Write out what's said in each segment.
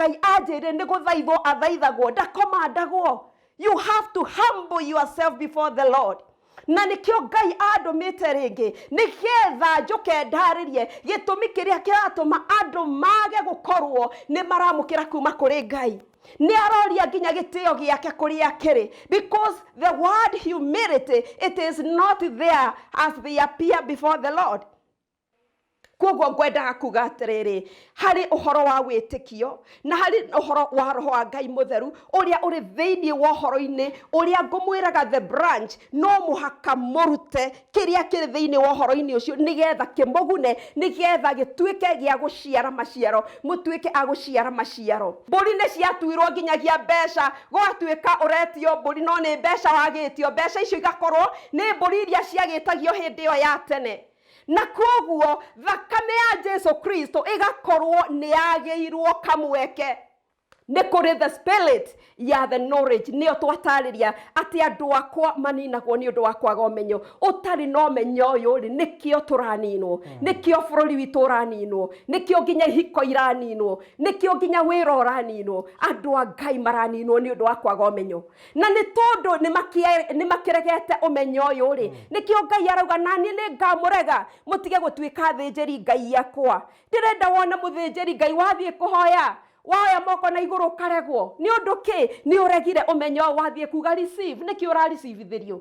Ngai anjĩrire nĩ gũthaithwo athaithagwo, ndakomandagwo. You have to humble yourself before the Lord. Na nĩkĩo Ngai andũmĩte rĩngĩ nĩgetha njũke ndarĩrie gĩtũmi kĩrĩa kĩratũma andũ mage gũkorwo nĩ maramũkĩra kuma kũrĩ Ngai. Nĩ aroria nginya gĩtĩo gĩake kũrĩa kĩrĩ, because the word humility, it is not there as they appear before the Lord. Koguo ngwendaga kuga atĩrĩrĩ, harĩ ũhoro wa wĩtĩkio na harĩ ũhoro wa roho wa Ngai mũtheru ũrĩa ũrĩ thĩinĩ wa ũhoro-inĩ ũrĩa ngũmwĩraga the branch, no mũhaka mũrute kĩrĩa kĩrĩ thĩinĩ wa ũhoro-inĩ ũcio nĩgetha kĩmũgune, nĩgetha gĩtuĩke gĩa gũciara maciaro, mũtuĩke a gũciara maciaro. Mbũri nĩ ciatuirwo nginyagia mbeca, gwatuĩka ũretio mbũri no nĩ mbeca wagĩtio, mbeca icio igakorwo nĩ mbũri iria ciagĩtagio hĩndĩ ĩyo ya tene. Na koguo thakame ya Jesu Kristo ĩgakorwo nĩ yagĩirwo kamweke. Nĩ kũrĩ the spirit ya the knowledge, nĩyo twatarĩria atĩ andũ akwa maninagwo nĩ ũndũ wa kwaga ũmenyo. Ũtarĩ na ũmenyo ũyũ rĩ, nĩkĩo tũraninwo, nĩkĩo bũrũri witũ ũraninwo, nĩkĩo nginya ihiko iraninwo, nĩkĩo nginya wĩra ũraninwo. Andũ a Ngai maraninwo nĩ ũndũ wa kwaga ũmenyo. Na nĩ tondũ nĩ makĩregete ũmenyo ũyũ rĩ, nĩkĩo Ngai arauga naniĩ nĩ ngamũrega mũtige gũtuĩka athĩnjĩri Ngai akwa. Ndĩrenda wone mũthĩnjĩri Ngai wathiĩ kũhoya, woya moko na igũrũ ũkaregwo. Nĩ ũndũ kĩ? Nĩ ũregire ũmenyo ũyũ, wathiĩ kuga receive. Nĩkĩ ũra receive-ithĩrio?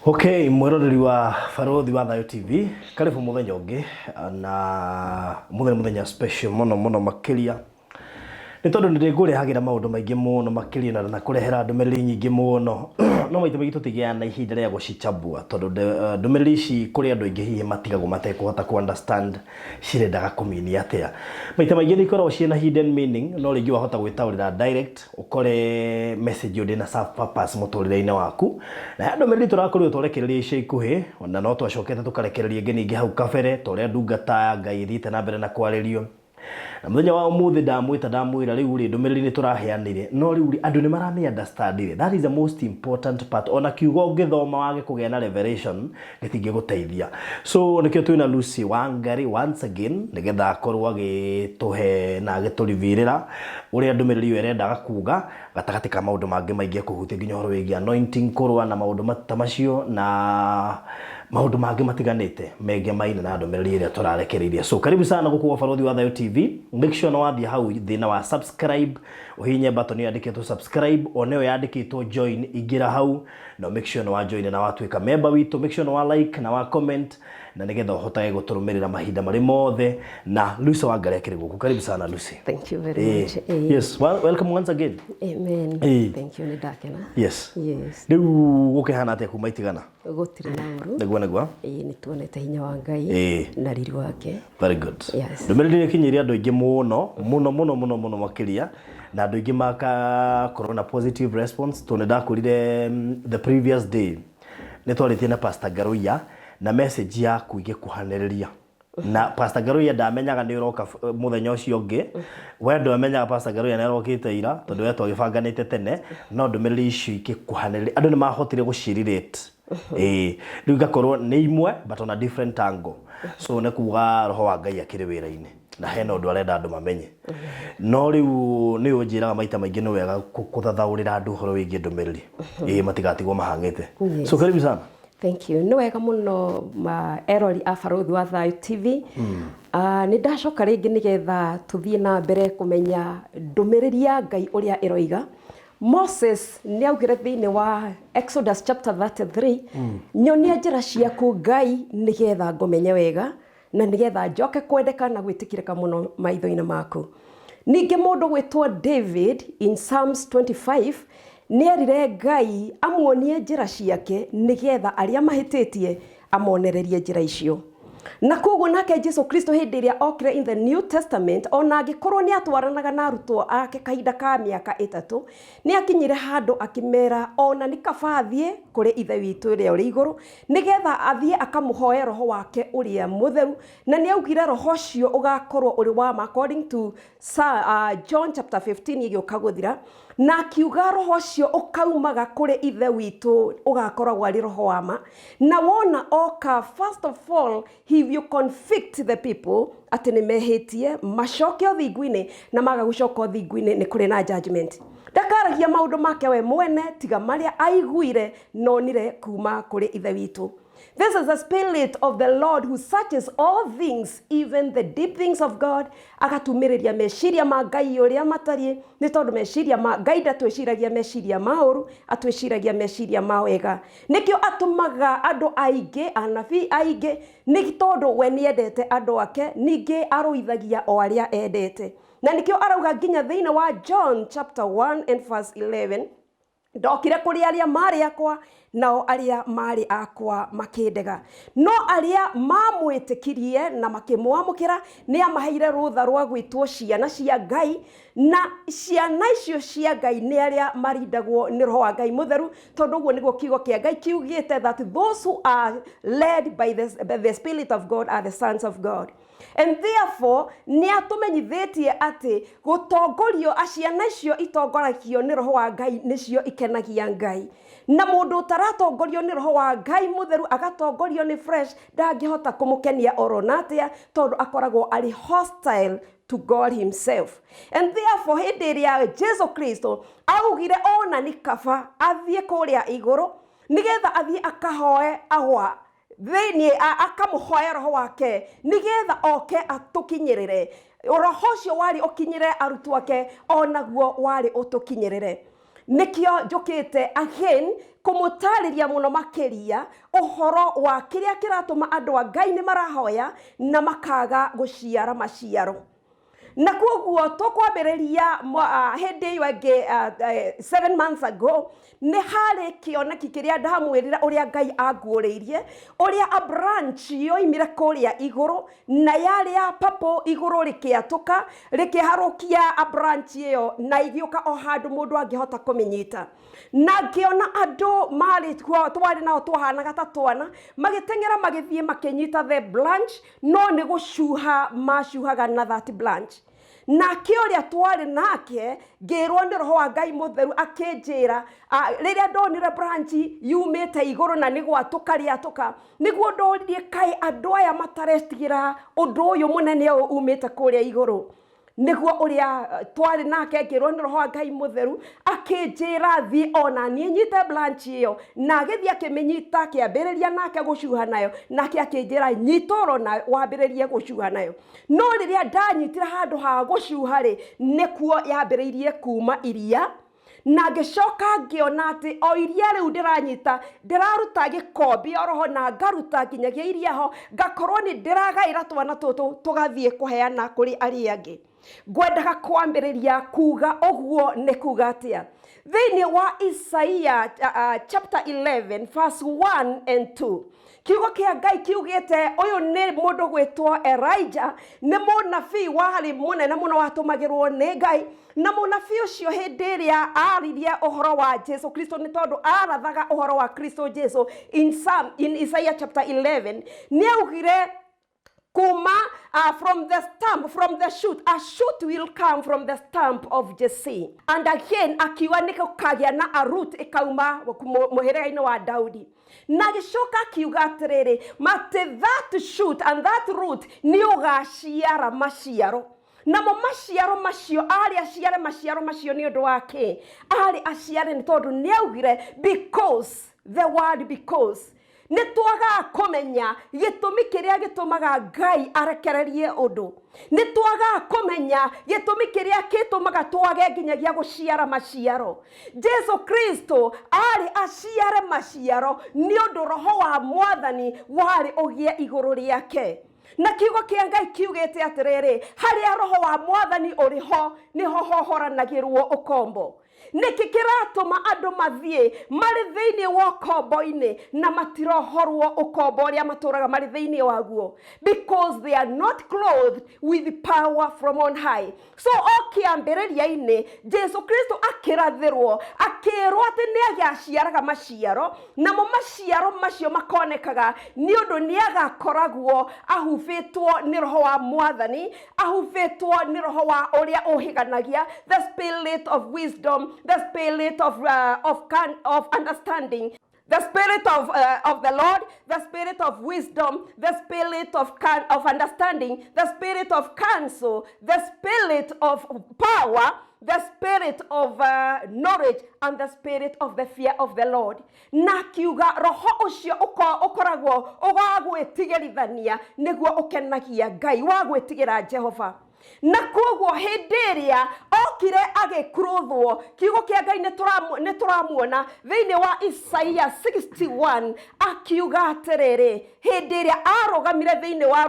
Okay, mwĩroreri wa Barũthi wa Thayũ TV, karibu mũthenya ũngĩ na mũthenya mũthenya special mũno mũno makĩria nĩ tondũ nĩ ndĩngũrehagĩra maũndũ maingĩ mũno makĩria na ndakũrehera ndũmĩrĩri nyingĩ mũno no maita maingĩ tũtigĩaga na ihinda rĩa gũcichambua tondũ ndũmĩrĩri ici kũrĩ andũ aingĩ hihi matigagwo matekũhota kũ understand cirendaga kũmini atĩa. Maita maingĩ nĩ ikoragwo ciĩna hidden meaning no rĩngĩ wahota gwĩtaũrĩra direct ũkore message ĩyo ndĩna serve purpose mũtũrĩre-inĩ waku. Na he ndũmĩrĩri tũrakorirwo twarekereria ica ikuhĩ na no twacokete tũkarekereria ĩngĩ ningĩ hau kabere ta ũrĩa ndungata ya Ngai ĩthiĩte na mbere na kwarĩrio. Na mũthenya wa ũmũthĩ ndamwĩta ndamwĩra rĩu rĩ ndũmĩrĩri nĩ tũraheanire no rĩu rĩ andũ nĩ maramĩ understand-ire. That is the most important part. Ona kiugo ũngĩthoma wage kũgĩa na revelation gĩtingĩgũteithia. So nĩkĩo twĩna Lucy Wangari once again nĩgetha akorwo agĩtũhe na agĩtũrivirĩra ũrĩa ndũmĩrĩri ĩyo ĩrendaga kuga gatagatĩ ka maũndũ mangĩ maingĩ ekũhutia nginya ũhoro wĩgiĩ anointing kũrũa na maũndũ ta macio na maũndũ mangĩ matiganĩte mengemaine na ndũmĩrĩri ĩrĩa tũrarekereirie. So karibu sana gũkũ gwa Barũthi wa Thayũ TV. Make sure nĩ wathiĩ hau thĩ na wa subscribe, ũhihinye button ĩyo yandĩkĩtwo subscribe, one ĩyo yandĩkĩtwo join, ingĩra hau na make sure nĩ wa join na watuĩka member witũ, make sure nĩ wa like na wa comment na nĩgetha ũhotage gũtũrũmĩrĩra mahinda marĩ mothe. Na Lucy Wangari akĩrĩ gũkũ. Karibu sana Lucy. Thank you very much. Yes, well, welcome once again. Amen. Thank you, nĩ ndakena. Yes. Yes. Rĩu gũkĩhana atĩa kuma itigana? Gũtirĩ na ũru. Nĩguo nĩguo. Ĩĩ, nĩ tuonete hinya wa Ngai na riri wake. Very good. Yes. Ndũmĩrĩri nĩ ĩkinyĩire andũ aingĩ mũno mũno mũno mũno mũno makĩria na andũ aingĩ makakorwo na positive response tondũ nĩ ndakwĩrire the previous day nĩ twarĩtie na Pastor Ngaruiya na message yaku igĩkuhanĩrĩria na Pastor Ngaruiya ndamenyaga nĩ ũroka mũthenya ũcio ũngĩ, we ndwamenyaga Pastor Ngaruiya nĩ arokĩte ira tondũ we twagĩbanganĩte tene, no ndũmĩrĩri icio ikĩkuhanĩrĩria andũ nĩ mahotire gũcirelate. Ĩĩ, rĩu igakorwo nĩ imwe but on a different angle. So nĩ kuga roho wa Ngai akĩrĩ wĩra-inĩ na hena ũndũ arenda andũ mamenye. No rĩu nĩ ũnjĩraga maita maingĩ nĩ wega kũthathaũrĩra andũ ũhoro wĩgiĩ ndũmĩrĩri. Ĩĩ, matigatigwo mahang'ĩte. So karibu sana. Thank you. Nĩ wega mũno ma erori a Barũthi wa Thayũ TV. Nĩ ndacoka rĩngĩ nĩgetha tũthiĩ na mbere kũmenya ndũmĩrĩri ya Ngai ũrĩa ĩroiga. Moses nĩ augire thĩinĩ wa Exodus chapter 33, nyonia njĩra ciaku Ngai nĩgetha ngũmenye wega na nĩgetha njoke kwendeka na gwĩtĩkĩrĩka mũno maitho-inĩ maku. Ningĩ mũndũ gwĩtwo David in Psalms 25 nĩerire Ngai amuonie njĩra ciake nĩgetha arĩa mahĩtĩtie amonererie njĩra icio. Na koguo nake Jesu Kristo hĩndĩ ĩrĩa okire in the New Testament, ona angĩkorwo nĩ atwaranaga na arutwo ake kahinda ka mĩaka 3, nĩ akinyire handũ akĩmera ona nĩ kaba athiĩ kũrĩ Ithe witũ ũrĩa ũrĩ igũrũ, nĩgetha athiĩ akamũhoe roho wake ũrĩa mũtheru. Na nĩ augire roho ũcio ũgakorwo ũrĩ wa ma, according to John chapter 15 ĩgĩũka gũthira, na akiuga roho ũcio ũkaumaga kũrĩ Ithe witũ ũgakoragwo arĩ roho wa ma. Na wona oka, first of all he will convict the people atĩ nĩ mehĩtie, macoke ũthingu-inĩ, na maga gũcoka ũthingu-inĩ nĩ kũrĩ na judgment. Ndakaragia maũndũ make we mwene tiga marĩa aiguire nonire kuma kũrĩ Ithe witũ. This is the Spirit of the Lord who searches all things, even the deep things of God. Agatumĩrĩria meciria ma Ngai ũrĩa matariĩ, nĩ tondũ meciria ma Ngai ndatwĩciragia meciria ma ũru, atwĩciragia meciria ma wega. Nĩkĩo atũmaga andũ aingĩ, anabii aingĩ, nĩ tondũ we nĩendete andũ ake, ningĩ arũithagia o arĩa endete. Na nĩkĩo arauga nginya thĩinĩ wa John chapter 1 and verse 11, ndokire kũrĩ arĩa marĩ akwa, nao arĩa marĩ akwa makĩndega, no arĩa mamwĩtĩkirie na makĩmwamũkĩra nĩ amaheire rũtha rwa gwĩtwo ciana cia Ngai. Na ciana icio cia Ngai nĩ arĩa marindagwo nĩ roho wa Ngai mũtheru, tondũ ũguo nĩguo kiugo kĩa Ngai kiugĩte, that those who are led by the Spirit of God are the sons of God. And therefore nĩ atũmenyithĩtie atĩ gũtongorio, ciana icio itongoragio nĩ roho wa Ngai nĩcio ikenagia Ngai. Na mũndũ ũtaratongorio nĩ roho wa Ngai mũtheru, agatongorio nĩ flesh, ndangĩhota kũmũkenia oro na atĩa, tondũ akoragwo arĩ hostile to God himself. And therefore hĩndĩ ĩrĩa Jesu Kristo augire ona nĩ kaba athiĩ kũrĩa igũrũ nĩgetha athiĩ akahoe agwa thĩinĩ akamũhoya roho wake nĩgetha oke atũkinyĩrĩre, roho ũcio warĩ ũkinyĩre arutwo ake, onaguo warĩ ũtũkinyĩrĩre. Nĩkĩo njũkĩte again kũmũtarĩria mũno makĩria ũhoro wa kĩrĩa kĩratũma andũ a Ngai nĩ marahoya na makaga gũciara maciaro. Na koguo tũkwambĩrĩria hĩndĩ ĩyo ĩngĩ, 7 months ago, nĩ harĩ kĩoneki kĩrĩa ndamwĩrire ũrĩa Ngai anguũrĩirie, ũrĩa a branch yoimire kũrĩa igũrũ na yarĩ ya purple, igũrũ rĩkĩatũka rĩkĩharũkia a branch ĩyo na igĩũka o handũ mũndũ angĩhota kũmĩnyita. Na ngĩona andũ marĩ kuo twarĩ nao twahanaga ta twana magĩteng'era magĩthiĩ makĩnyita the branch, no nĩ gũcuha macuhaga na that branch. Nake ũrĩa twarĩ nake, ngĩrwo nĩ roho wa Ngai mũtheru akĩnjĩra, rĩrĩa ndonire branch yumĩte igũrũ na nĩ gwatũka rĩatũka, nĩguo ndoririe, kaĩ andũ aya mataretigĩra ũndũ ũyũ mũnene ũyũ umĩte kũrĩa igũrũ? Nĩguo ũrĩa twarĩ nake, ngĩrwo nĩ roho wa Ngai mũtheru akĩnjĩra thiĩ ona niĩ nyite branch ĩyo. Na agĩthiĩ akĩmĩnyita, akĩambĩrĩria nake gũcuha nayo. Nake akĩnjĩra, nyita oro na wambĩrĩrie gũcuha nayo. No rĩrĩa ndanyitire handũ ha gũcuha rĩ, nĩkuo yambĩrĩirie kuma iria. Na ngĩcoka ngĩona atĩ o iria rĩu ndĩranyita, ndĩraruta gĩkombe oroho na ngaruta nginyagia iria ho, ngakorwo nĩ ndĩragaĩra twana tũtũ tũgathiĩ kũheana kũrĩ arĩa angĩ. Ngwendaga kwambĩrĩria kuga ũguo nĩ kuga atĩa? Thĩinĩ wa Isaia chapter 11 verse 1 and 2, kiugo kĩa Ngai kiugĩte, ũyũ nĩ mũndũ gwĩtwo Elijah, nĩ mũnabii warĩ mũnene mũno watũmagĩrwo nĩ Ngai. Na mũnabii ũcio hĩndĩ ĩrĩa aririe ũhoro wa Jesu Kristo, nĩ tondũ arathaga ũhoro wa Kristo Jesu in Isaiah chapter 11, nĩ augire kuma from the stump, from the shoot, a shoot will come from the stump of Jesse. And again akiuga nĩ gũkagĩa na a root ĩkauma mũhĩrĩga-inĩ wa Daudi. Na agĩcoka akiuga atĩrĩrĩ, matĩ that shoot and that root nĩ ũgaciara maciaro. Namo maciaro macio arĩ aciare maciaro macio nĩ ũndũ wa kĩ? Arĩ aciare nĩ tondũ nĩ augire because, the word because. Nĩ twagaga kũmenya gĩtũmi kĩrĩa gĩtũmaga Ngai arekererie ũndũ. Nĩ twagaga kũmenya gĩtũmi kĩrĩa gĩtũmaga twage nginyagia gũciara maciaro. Jesu Kristo arĩ aciare maciaro nĩ ũndũ roho wa Mwathani warĩ ũgĩe igũrũ rĩake. Na kiugo kĩa Ngai kiugĩte atĩrĩrĩ, harĩa roho wa Mwathani ũrĩ ho nĩho hohoranagĩrwo ũkombo. Nĩkĩ kĩratũma andũ mathiĩ marĩ thĩinĩ wa ũkombo-inĩ na matirohorwo ũkombo ũrĩa matũraga marĩ thĩinĩ waguo? Because they are not clothed with power from on high. So o kĩambĩrĩria-inĩ Jesu Kristo akĩrathĩrwo, akĩrwo atĩ nĩ agaciaraga maciaro, namo maciaro macio makonekaga nĩ ũndũ nĩ agakoragwo ahubĩtwo nĩ roho wa Mwathani, ahubĩtwo nĩ roho wa ũrĩa ũhĩganagia, the spirit of wisdom, the spirit of understanding, the spirit of the Lord, the spirit of wisdom, the spirit of understanding, the spirit of counsel, the spirit of power, the spirit of knowledge, and the spirit of the fear of the Lord. Na kiuga roho ũcio ũkoragwo wa gwĩtigĩrithania nĩguo ũkenagia Ngai, wa gwĩtigĩra Jehova. Na koguo hĩndĩ ĩrĩa okire agĩkuruthwo, kiugo kĩa Ngai nĩ tũramuona thĩinĩ wa Isaia 61 akiuga atĩrĩrĩ, hĩndĩ ĩrĩa arũgamire thĩinĩ wa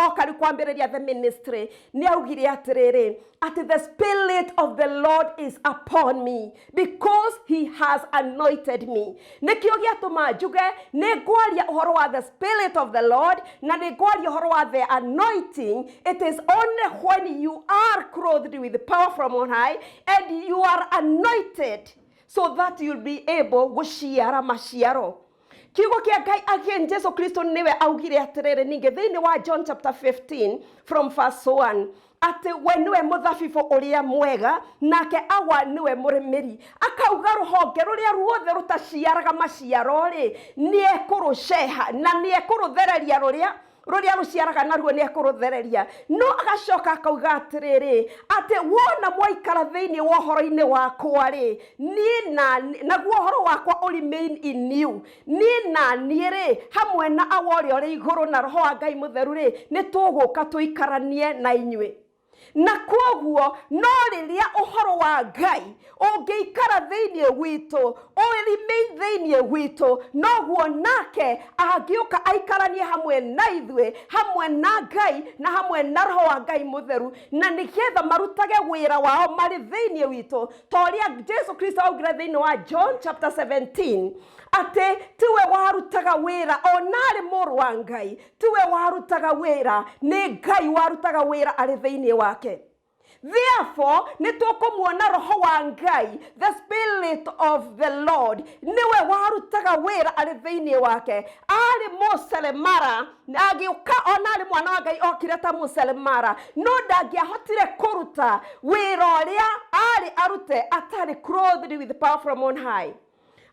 oka rĩu kwambĩrĩria the ministry, nĩ augire atĩrĩrĩ, atĩ the spirit of the Lord is upon me because he has anointed me. Nĩkĩo gĩatũma njuge nĩ ngwaria ũhoro wa the spirit of the Lord na nĩ ngwaria ũhoro wa the anointing. It is only when you are clothed with power from on high and you are anointed so that you'll be able gũciara maciaro. Kiugo kĩa Ngai again, Jesu Kristo nĩwe augire atĩrĩrĩ ningĩ thĩinĩ wa John chapter 15 from verse 1 atĩ we nĩwe mũthabibũ ũrĩa mwega, nake awa nĩwe mũrĩmĩri. Akauga rũhonge rũrĩa ruothe rũtaciaraga maciaro rĩ, nĩekũrũceha na nĩekũrũthereria, rũrĩa rũrĩa rũciaraga naruo nĩekũrũthereria. No agacoka akauga atĩrĩrĩ, atĩ wona mwaikara thĩinĩ wa ũhoro-inĩ wakwa rĩ, niĩ na naguo ũhoro wakwa ũ remain in you, niĩ na niĩ rĩ hamwe na awa ũrĩa ũrĩ igũrũ na roho wa Ngai mũtheru rĩ, nĩ tũgũka tũikaranie na inyuĩ. Na koguo no rĩrĩa ũhoro wa Ngai ũngĩikara thĩinĩ witũ, ũremain thĩinĩ witũ, noguo nake angĩũka aikaranie hamwe na ithuĩ, hamwe na Ngai na hamwe na roho wa Ngai mũtheru, na nĩgetha marutage wĩra wao marĩ thĩinĩ witũ, ta ũrĩa Jesu Kristo augire thĩinĩ wa John chapter 17 atĩ tiwe warutaga wĩra ona arĩ mũrũ wa Ngai, tiwe warutaga wĩra, nĩ Ngai warutaga wĩra arĩ thĩinĩ wake. Therefore, nĩ tũkũmuona roho wa Ngai, the spirit of the Lord, nĩwe warutaga wĩra arĩ thĩinĩ wake. Arĩ mũseremara, agĩũka ona arĩ mwana wa Ngai okire ta mũseremara, no ndangĩahotire kũruta wĩra ũrĩa arĩ arute atarĩ clothed with power from on high.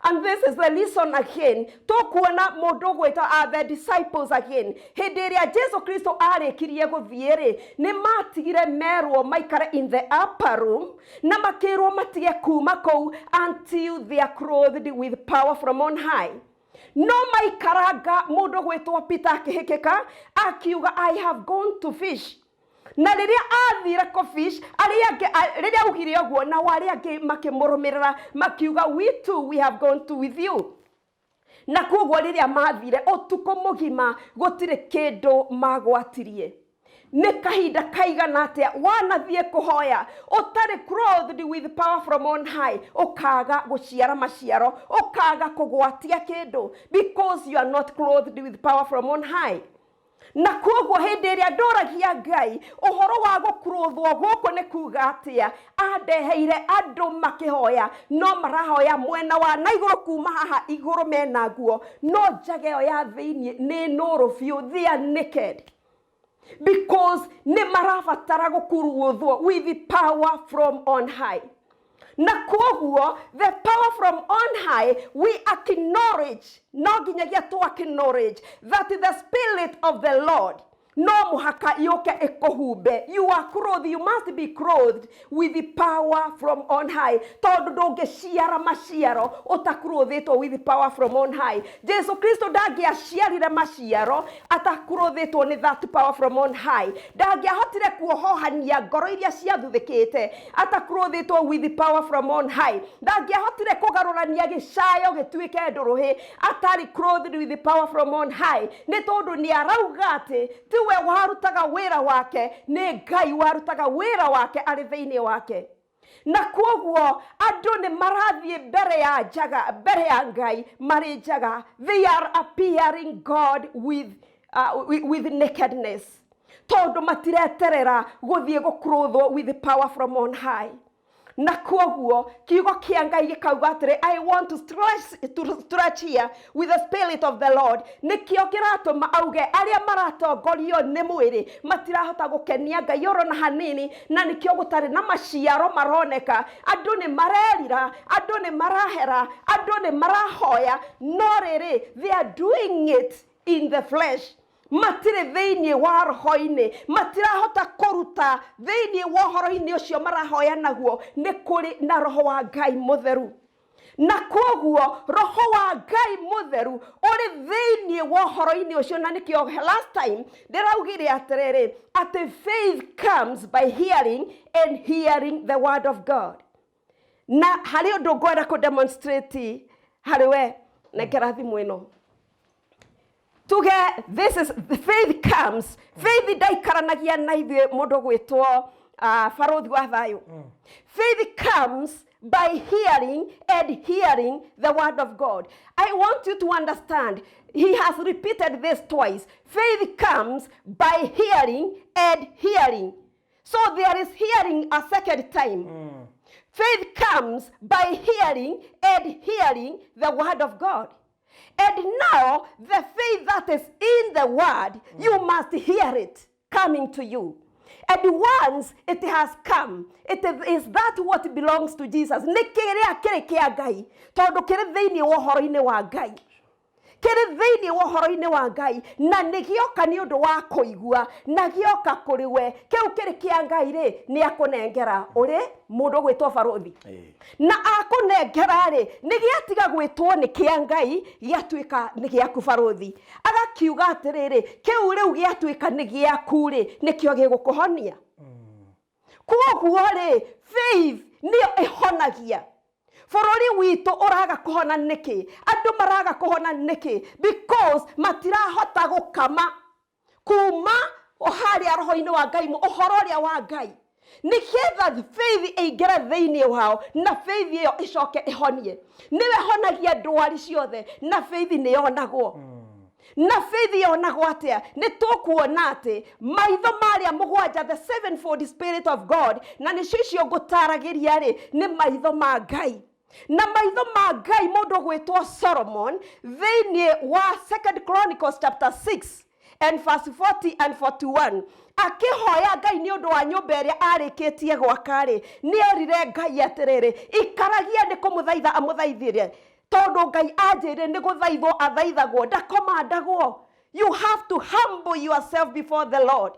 And this is the reason again tũkuona mũndũ ũgwĩtwo the disciples again. Hĩndĩ ĩrĩa Jesu Kristo arĩkirie gũthiĩ rĩ, nĩ matigire merwo maikare in the upper room na makĩrwo matige kuma kũu until they are clothed with power from on high. No maikaranga, mũndũ ũgwĩtwo Peter akĩhĩkĩka akiuga, "I have gone to fish." Na rĩrĩa athire kũfish, arĩa angĩ rĩrĩa augire ũguo, nao arĩa angĩ makĩmũrũmĩrĩra makiuga, "We too, we have gone to with you." Na koguo rĩrĩa mathire ũtukũ mũgima gũtirĩ kĩndũ magwatirie. Nĩ kahinda kaigana atĩa wanathiĩ kũhoya ũtarĩ clothed with power from on high, ũkaga gũciara maciaro, ũkaga kũgwatia kĩndũ, because you are not clothed with power from on high? Na koguo hĩndĩ ĩrĩa ndũragia Ngai ũhoro wa gũkuruthwo gũkũ nĩ kuga atĩa, andeheire andũ makĩhoya, no marahoya mwena wa na igũrũ, kuma haha igũrũ mena nguo, no njaga ĩyo ya thĩiniĩ nĩ nũrũ biũ. They are naked because nĩ marabatara gũkuruthwo with the power from on high. Na koguo the power from on high, we acknowledge, no nginyagia tu acknowledge that the spirit of the Lord no mũhaka yũke ĩkũhumbe. You are clothed, you must be clothed with the power from on high, tondũ ndũngĩciara maciaro ũtakuruthĩtwo with the power from on high. Jesu Kristo ndangĩaciarire maciaro atakuruthĩtwo nĩ that power from on high. Ndangĩahotire kuohohania ngoro iria ciathuthĩkĩte atakuruthĩtwo with the power from on high. Ndangĩahotire kũgarũrania gĩcayo gĩtuĩke ndũrũhĩ atarĩ clothed with the power from on high, nĩ tondũ nĩ arauga atĩ tiwe warutaga wĩra wake, nĩ Ngai warutaga wĩra wake arĩ thĩinĩ wake. Na kwoguo andũ nĩ marathiĩ mbere ya njaga, mbere ya Ngai marĩ njaga. They are appearing God with nakedness, tondũ matireterera gũthiĩ gũclothwo with the power from on high. Na kwoguo kiugo kĩa Ngai gĩkauga atĩrĩ, I want to stretch here with the Spirit of the Lord. Nĩkĩo kĩratũma auge arĩa maratongorio nĩ mwĩrĩ matirahota gũkenia Ngai oro na hanini, na nĩkĩo gũtarĩ na maciaro maroneka. Andũ nĩ marerira, andũ nĩ marahera, andũ nĩ marahoya, no rĩrĩ, they are doing it in the flesh. Matirĩ thĩinĩ wa roho-inĩ, matirahota kũruta thĩinĩ wa ũhoro-inĩ ũcio marahoya naguo nĩ kũrĩ na Roho wa Ngai Mũtheru. Na kwoguo Roho wa Ngai Mũtheru ũrĩ thĩinĩ wa ũhoro-inĩ ũcio, na nĩkĩo last time ndĩraugire atĩrĩrĩ, atĩ faith comes by hearing, and hearing the word of God. Na harĩ ũndũ ngwenda kũ demonstrate harĩ we. Nengera thimũ ĩno, tuge this is faith comes. Faith ndaikaranagia na ithuĩ, mũndũ gwĩtwo Barũthi wa Thayũ. Faith comes by hearing, and hearing the word of God. I want you to understand, he has repeated this twice. Faith comes by hearing, and hearing. So there is hearing a second time. Faith comes by hearing, and hearing the word of God. And now, the faith that is in the word, you must hear it coming to you. And once it has come, it is that what belongs to Jesus. Nĩ kĩrĩa kĩrĩ kĩa Ngai, tondũ kĩrĩ thĩinĩ wa ũhoro-inĩ wa Ngai, kĩrĩ thĩinĩ wa ũhoro-inĩ wa Ngai, na nĩ gĩoka nĩ ũndũ wa kũigua, na gĩoka kũrĩ we, kĩu kĩrĩ kĩa Ngai rĩ, nĩ akũnengera ũrĩ mũndũ gwĩtwo Barũthi. Na akũnengera rĩ, nĩ gĩatiga gwĩtwo nĩ kĩa Ngai, gĩatuĩka nĩ gĩaku. Barũthi agakiuga atĩrĩrĩ, kĩu rĩu gĩatuĩka nĩ gĩaku rĩ, nĩkĩo gĩgũkũhonia. Kwoguo rĩ, faith nĩyo ĩhonagia. Bũrũri witũ ũraga kũhona nĩkĩ? Andũ maraga kũhona nĩkĩ? Because matirahota gũkama kuma harĩa roho-inĩ wa Ngai, ũhoro ũrĩa wa Ngai, nĩgetha faith ĩingĩre thĩinĩ wao, na faith ĩyo ĩcoke ĩhonie. Nĩwe honagia ndwari ciothe, na faith nĩ yonagwo. Na faith yonagwo atĩa? Nĩ tũkuona atĩ maitho marĩa mũgwanja, the sevenfold Spirit of God, na nĩcio icio ngũtaragĩria rĩ, nĩ maitho ma Ngai. Na maitho ma Ngai, mũndũ gwĩtwo Solomon, thĩinĩ wa Second Chronicles chapter 6 and verse 40 and 41, akĩhoya Ngai nĩ ũndũ wa nyũmba ĩrĩa arĩkĩtie gwaka rĩ, nĩ erire Ngai atĩrĩrĩ, ikaragia nĩ kũmũthaitha amũthaithire, tondũ Ngai anjĩrire nĩ gũthaithwo athaithagwo, ndakomandagwo. You have to humble yourself before the Lord.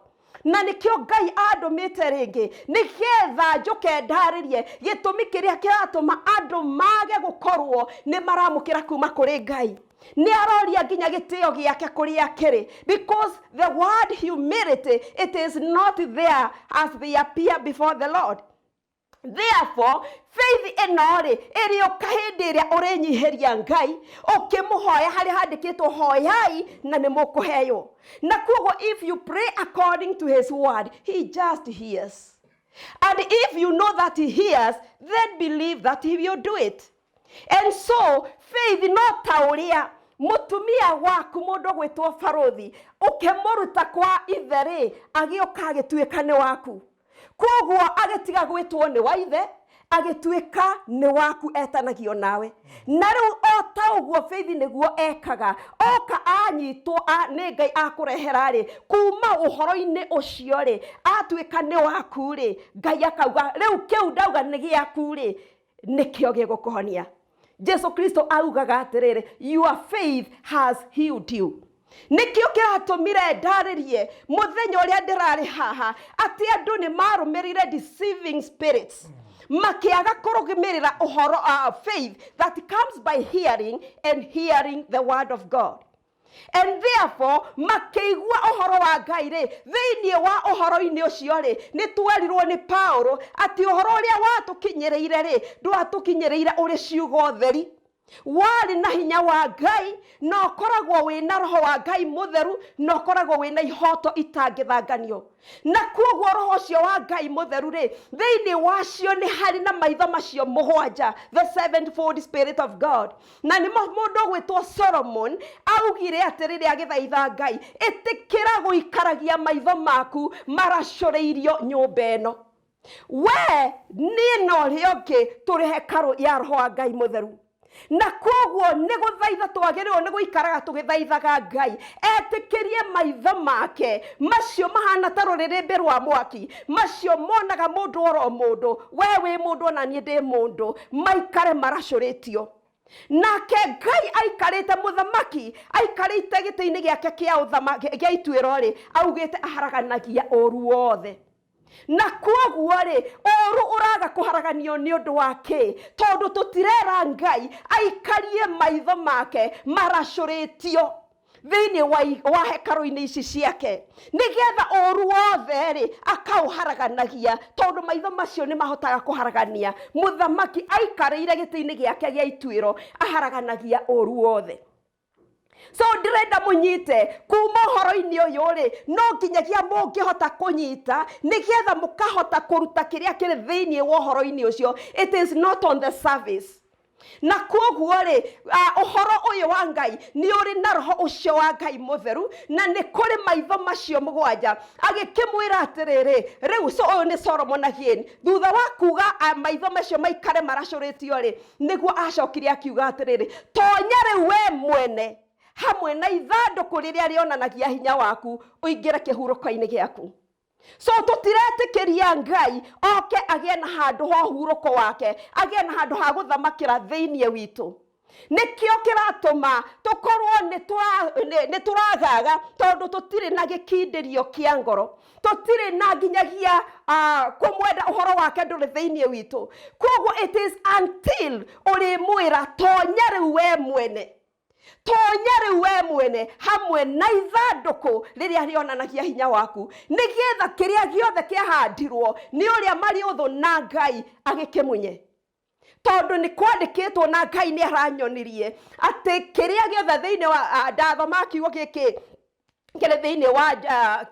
Na nĩkĩo Ngai andũmĩte rĩngĩ, nĩgetha njũke ndarĩrie gĩtũmi kĩrĩa kĩratũma andũ mage gũkorwo nĩ maramũkĩra kuma kũrĩ Ngai. Nĩ aroria nginya gĩtĩo gĩake kũrĩa kĩrĩ, because the word humility, it is not there as they appear before the Lord. Therefore, faith ĩno rĩ, ĩrĩũka hĩndĩ ĩrĩa ũrĩnyihĩria Ngai ũkĩmũhoya, harĩa handĩkĩtwo, "Hoyai na nĩ mũkũheo." Na koguo if you pray according to his word, he just hears. And if you know that he hears, then believe that he will do it. And so faith no ta ũrĩa mũtumia waku, mũndũ gwĩtwo Barũthi, ũkĩmũruta kwa ithe rĩ, agĩũka agĩtuĩka nĩ waku. Koguo agĩtiga gwĩtwo nĩ wa ithe, agĩtuĩka nĩ waku, etanagio nawe. Na rĩu o ta ũguo faith nĩguo ekaga. Oka anyitwo nĩ Ngai akũrehera rĩ, kuma ũhoro-inĩ ũcio rĩ, atuĩka nĩ waku rĩ, Ngai akauga rĩu kĩu ndauga nĩ gĩaku rĩ, nĩkĩo gĩgũkũhonia. Jesu Kristo augaga atĩrĩrĩ, "Your faith has healed you." Nĩkĩo kĩratũmire ndarĩrie mũthenya ũrĩa ndĩrarĩ haha atĩ andũ nĩ marũmĩrĩire deceiving spirits, makĩaga kũrũmĩrĩra ũhoro, faith that comes by hearing, and hearing the word of God. And therefore makĩigua ũhoro wa Ngai rĩ, thĩinĩ wa ũhoro-inĩ ũcio rĩ, nĩ twerirwo nĩ Paulo atĩ ũhoro ũrĩa watũkinyĩrĩire rĩ, ndwatũkinyĩrĩire ũrĩ ciugo theri. Warĩ na hinya wa Ngai, na ũkoragwo wĩna roho wa Ngai mũtheru, na ũkoragwo wĩna ihoto itangĩthanganio. Na kwoguo roho ũcio wa Ngai mũtheru rĩ, thĩinĩ wacio nĩ harĩ na maitho macio mũgwanja, the sevenfold spirit of God. Na nĩmo mũndũ ũgwĩtwo Solomon augire atĩ rĩrĩa agĩthaitha Ngai, ĩtĩkĩra gũikaragia maitho maku maracũrĩirio nyũmba ĩno. We niĩ na ũrĩa ũngĩ tũrĩ hekarũ ya roho wa Ngai mũtheru. Na kwoguo nĩ gũthaitha twagĩrĩirwo nĩ gũikaraga tũgĩthaithaga Ngai etĩkĩrie maitho make macio mahana ta rũrĩrĩmbĩ rwa mwaki, macio monaga mũndũ oro mũndũ, we wĩ mũndũ ona niĩ ndĩ mũndũ, maikare maracũrĩtio. Nake Ngai aikarĩte, mũthamaki aikarĩte gĩtĩ-inĩ gĩake kĩa ũthamaki, gĩa ituĩro-rĩ, augĩte aharaganagia ũru wothe. Na kwoguo rĩ, ũru ũraga kũharaganio nĩ ũndũ wa kĩ? Tondũ tũtirera Ngai aikarie maitho make maracũrĩtio thĩinĩ wa hekarũ-inĩ ici ciake, nĩgetha ũru wothe rĩ akaũharaganagia, tondũ maitho macio nĩ mahotaga kũharagania. Mũthamaki aikarĩire gĩtĩ-inĩ gĩake gĩa ituĩro aharaganagia ũru wothe. So ndĩrenda mũnyite kuma ũhoro-inĩ ũyũ rĩ, no nginyagia mũngĩhota kũnyita nĩgetha mũkahota kũruta kĩrĩa kĩrĩ thĩinĩ wa ũhoro-inĩ ũcio. It is not on the service. Na kwoguo rĩ, ũhoro ũyũ wa Ngai nĩ ũrĩ na roho ũcio wa Ngai mũtheru, na nĩ kũrĩ maitho macio mũgwanja. Agĩkĩmwĩra atĩrĩrĩ, rĩu so ũyũ nĩ Solomon again, thutha wa kuga maitho macio maikare maracũrĩtio rĩ, nĩguo acokire akiuga atĩrĩrĩ, tonya rĩu we mwene hamwe na ithandũkũ rĩrĩa rĩonanagia hinya waku, ũingĩre kĩhurũko-inĩ gĩaku. So tũtiretĩkĩria Ngai oke agĩe na handũ ha ũhurũko wake, agĩe na handũ ha gũthamakĩra thĩinĩ witũ. Nĩkĩo kĩratũma tũkorwo nĩ tũragaga, tondũ tũtirĩ na gĩkindĩrio kĩa ngoro, tũtirĩ na nginyagia kũmwenda ũhoro wake ndũrĩ thĩinĩ witũ. Kwoguo it is until ũrĩmwĩra tonya rĩu we mwene, tonya rĩu we mwene hamwe na ithandũkũ rĩrĩa rĩonanagia hinya waku, nĩgetha kĩrĩa gĩothe kĩahandirwo nĩ ũrĩa marĩ ũthũ na Ngai agĩkĩmunye. Tondũ nĩ kwandĩkĩtwo na Ngai nĩ aranyonirie atĩ kĩrĩa gĩothe thĩinĩ wa, ndathoma kiugo gĩkĩ kĩrĩ thĩinĩ wa,